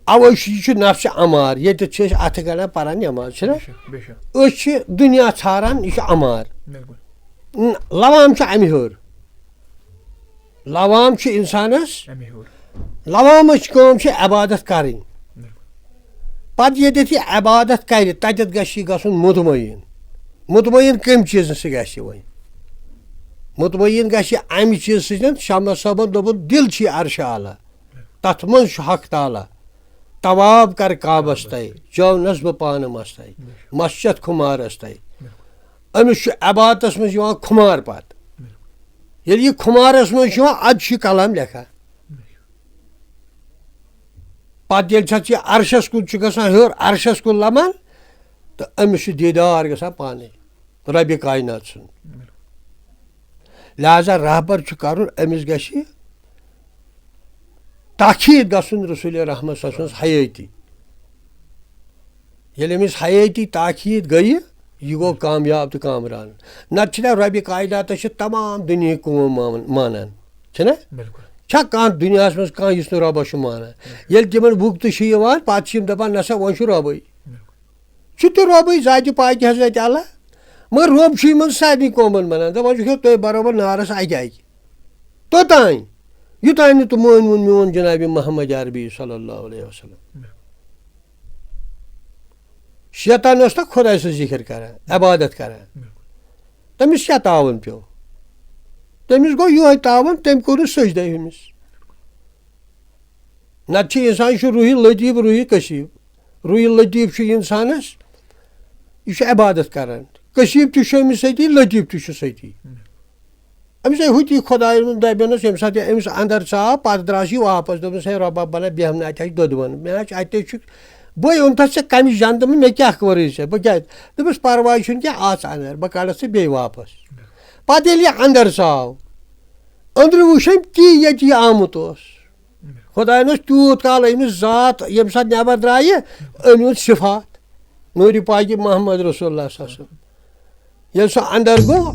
اَوَے چھُ، یہِ چھُ نفسِ اَمار، ییٚتٮ۪تھ چھِ أسۍ اَتھٕ گَنٛڈان پَران نٮ۪ماز، چھِنہ؟ بے شک، بے شک۔ أسۍ چھِ دُنیا ژھاران، یہِ چھُ اَمار۔ بِلکُل۔ لوام چھُ اَمہِ ہیوٚر۔ لوام چھُ اِنسانَس، اَمہِ ہیوٚر۔ لوامٕچ کٲم چھِ عبادت کَرٕنۍ۔ بِلکُل۔ پَتہٕ ییٚتٮ۪تھ یہِ عبادت کَرِ، تَتٮ۪تھ گژھِ یہِ گژھُن مطمئن۔ مطمئن کَمہِ چیٖزٕ سۭتۍ گژھِ وۄنۍ؟ مطمئن گژھِ یہِ اَمہِ چیٖزٕ سۭتۍ، شمس صٲبَن دوٚپُن، دِل چھِ عرشِ اعلیٰ، تَتھ منٛز چھُ حق تعالیٰ۔ طواف کَر کعبَس تَے، چٲونَس بہٕ پانہٕ مَس تَے، مَس چھِ اَتھ خُمارَس تَے۔ أمِس چھُ عبادتَس منٛز یِوان خُمار پَتہٕ۔ ییٚلہِ یہِ خُمارَس منٛز چھُ یِوان، اَدٕ چھُ یہِ کلام لیکھان۔ پَتہٕ ییٚلہِ چھَس یہِ عرشَس کُن چھُ گژھان ہیوٚر، عرشَس کُن لَمان، تہٕ أمِس چھُ دیٖدار گژھان پانَے رۄبِ کاینات سُنٛد۔ لہذا رہبر چھُ کَرُن، أمِس گژھِ تاکید گژھُن رسول رحمت صلی اللہ علیہ وسلم سٕنٛز حیٲتی۔ ییٚلہِ أمِس حیٲتی تاکید گٔیہِ، یہِ گوٚو کامیاب تہٕ کامران۔ نتہٕ چھِنہ رۄبِ کایناتس چھِ تمام دُنیہٕکۍ قوم مان-، مانان، چھِنہ؟ بِلکُل۔ چھا کانٛہہ دُنیاہس منٛز کانٛہہ یُس نہٕ رۄبس چھُ مانان؟ ییٚلہِ تِمن بُگتہٕ چھُ یِوان، پتہٕ چھِ یِم دپان، نسا وۄنۍ چھُ رۄبٕے۔ بِلکُل۔ چھُ تہِ رۄبٕے، ذاتِ پاکہِ حضرت اللہ، مگر رۄب چھُ یِمن سارنٕے قومن مانان۔ دپان چھُکھ، ہے، تُہۍ برابر نارس اکہِ اکہِ۔ توٚتام، یوٚتام نہٕ تِمو أنۍ ووٚن میون جناب محمد عربی صلی اللہ علیہ وسلم۔ شیطان اوس نہ خۄداے سٕنٛز ذِکِر کران، عبادت کران۔ تٔمِس کیٛاہ تعاوُن پیوٚو؟ تٔمِس گوٚو یِہوٚے تعاوُن، تٔمۍ کوٚر نہٕ سجدے ہُمِس۔ نتہٕ چھُ انسان، یہِ چھُ روحی لطیف، روحی کثیف۔ روحی لطیف چھُ انسانس، یہِ چھُ عبادت کران۔ کثیف تہِ چھُ أمِس سۭتی، لطیف تہِ چھُ سۭتی۔ أمِس ہے ہُتی خۄدایَن ووٚن، دَپٮ۪نَس، ییٚمہِ ساتہٕ یہِ أمِس اَندَر ژاو، پَتہٕ درٛاس یہِ واپَس، دوٚپنَس، "ہے رۄبا، بَنہ بیٚہمہٕ نہ اَتہِ، اَتہِ دۄدٕ وَن، مےٚ حظ چھِ اَتہِ چھُ، بٔے اوٚنتھَتھ ژےٚ کَمہِ جَنتہٕ منٛز، مےٚ کیٛاہ کوٚرُے ژےٚ؟" بہٕ کیٛاہ، دوٚپمَس، "پَرواے چھُنہٕ کینٛہہ، اَژ اَندَر، بہٕ کَڑَتھ ژٕ بیٚیہِ واپَس۔" پَتہٕ ییٚلہِ یہِ اَندَر ژاو، أنٛدرٕ وُچھُن تی ییٚتہِ یہِ آمُت اوس۔ خۄدایَن اوس تیوٗت کال أمِس ذات، ییٚمہِ ساتہٕ نٮ۪بَر درٛایہِ، أمۍ اوٚن صِفات نوٗرِ پاکہِ محمد رسول اللہ صلی اللہ علیہ وسلم۔ ییٚلہِ سُہ اندر گوٚو،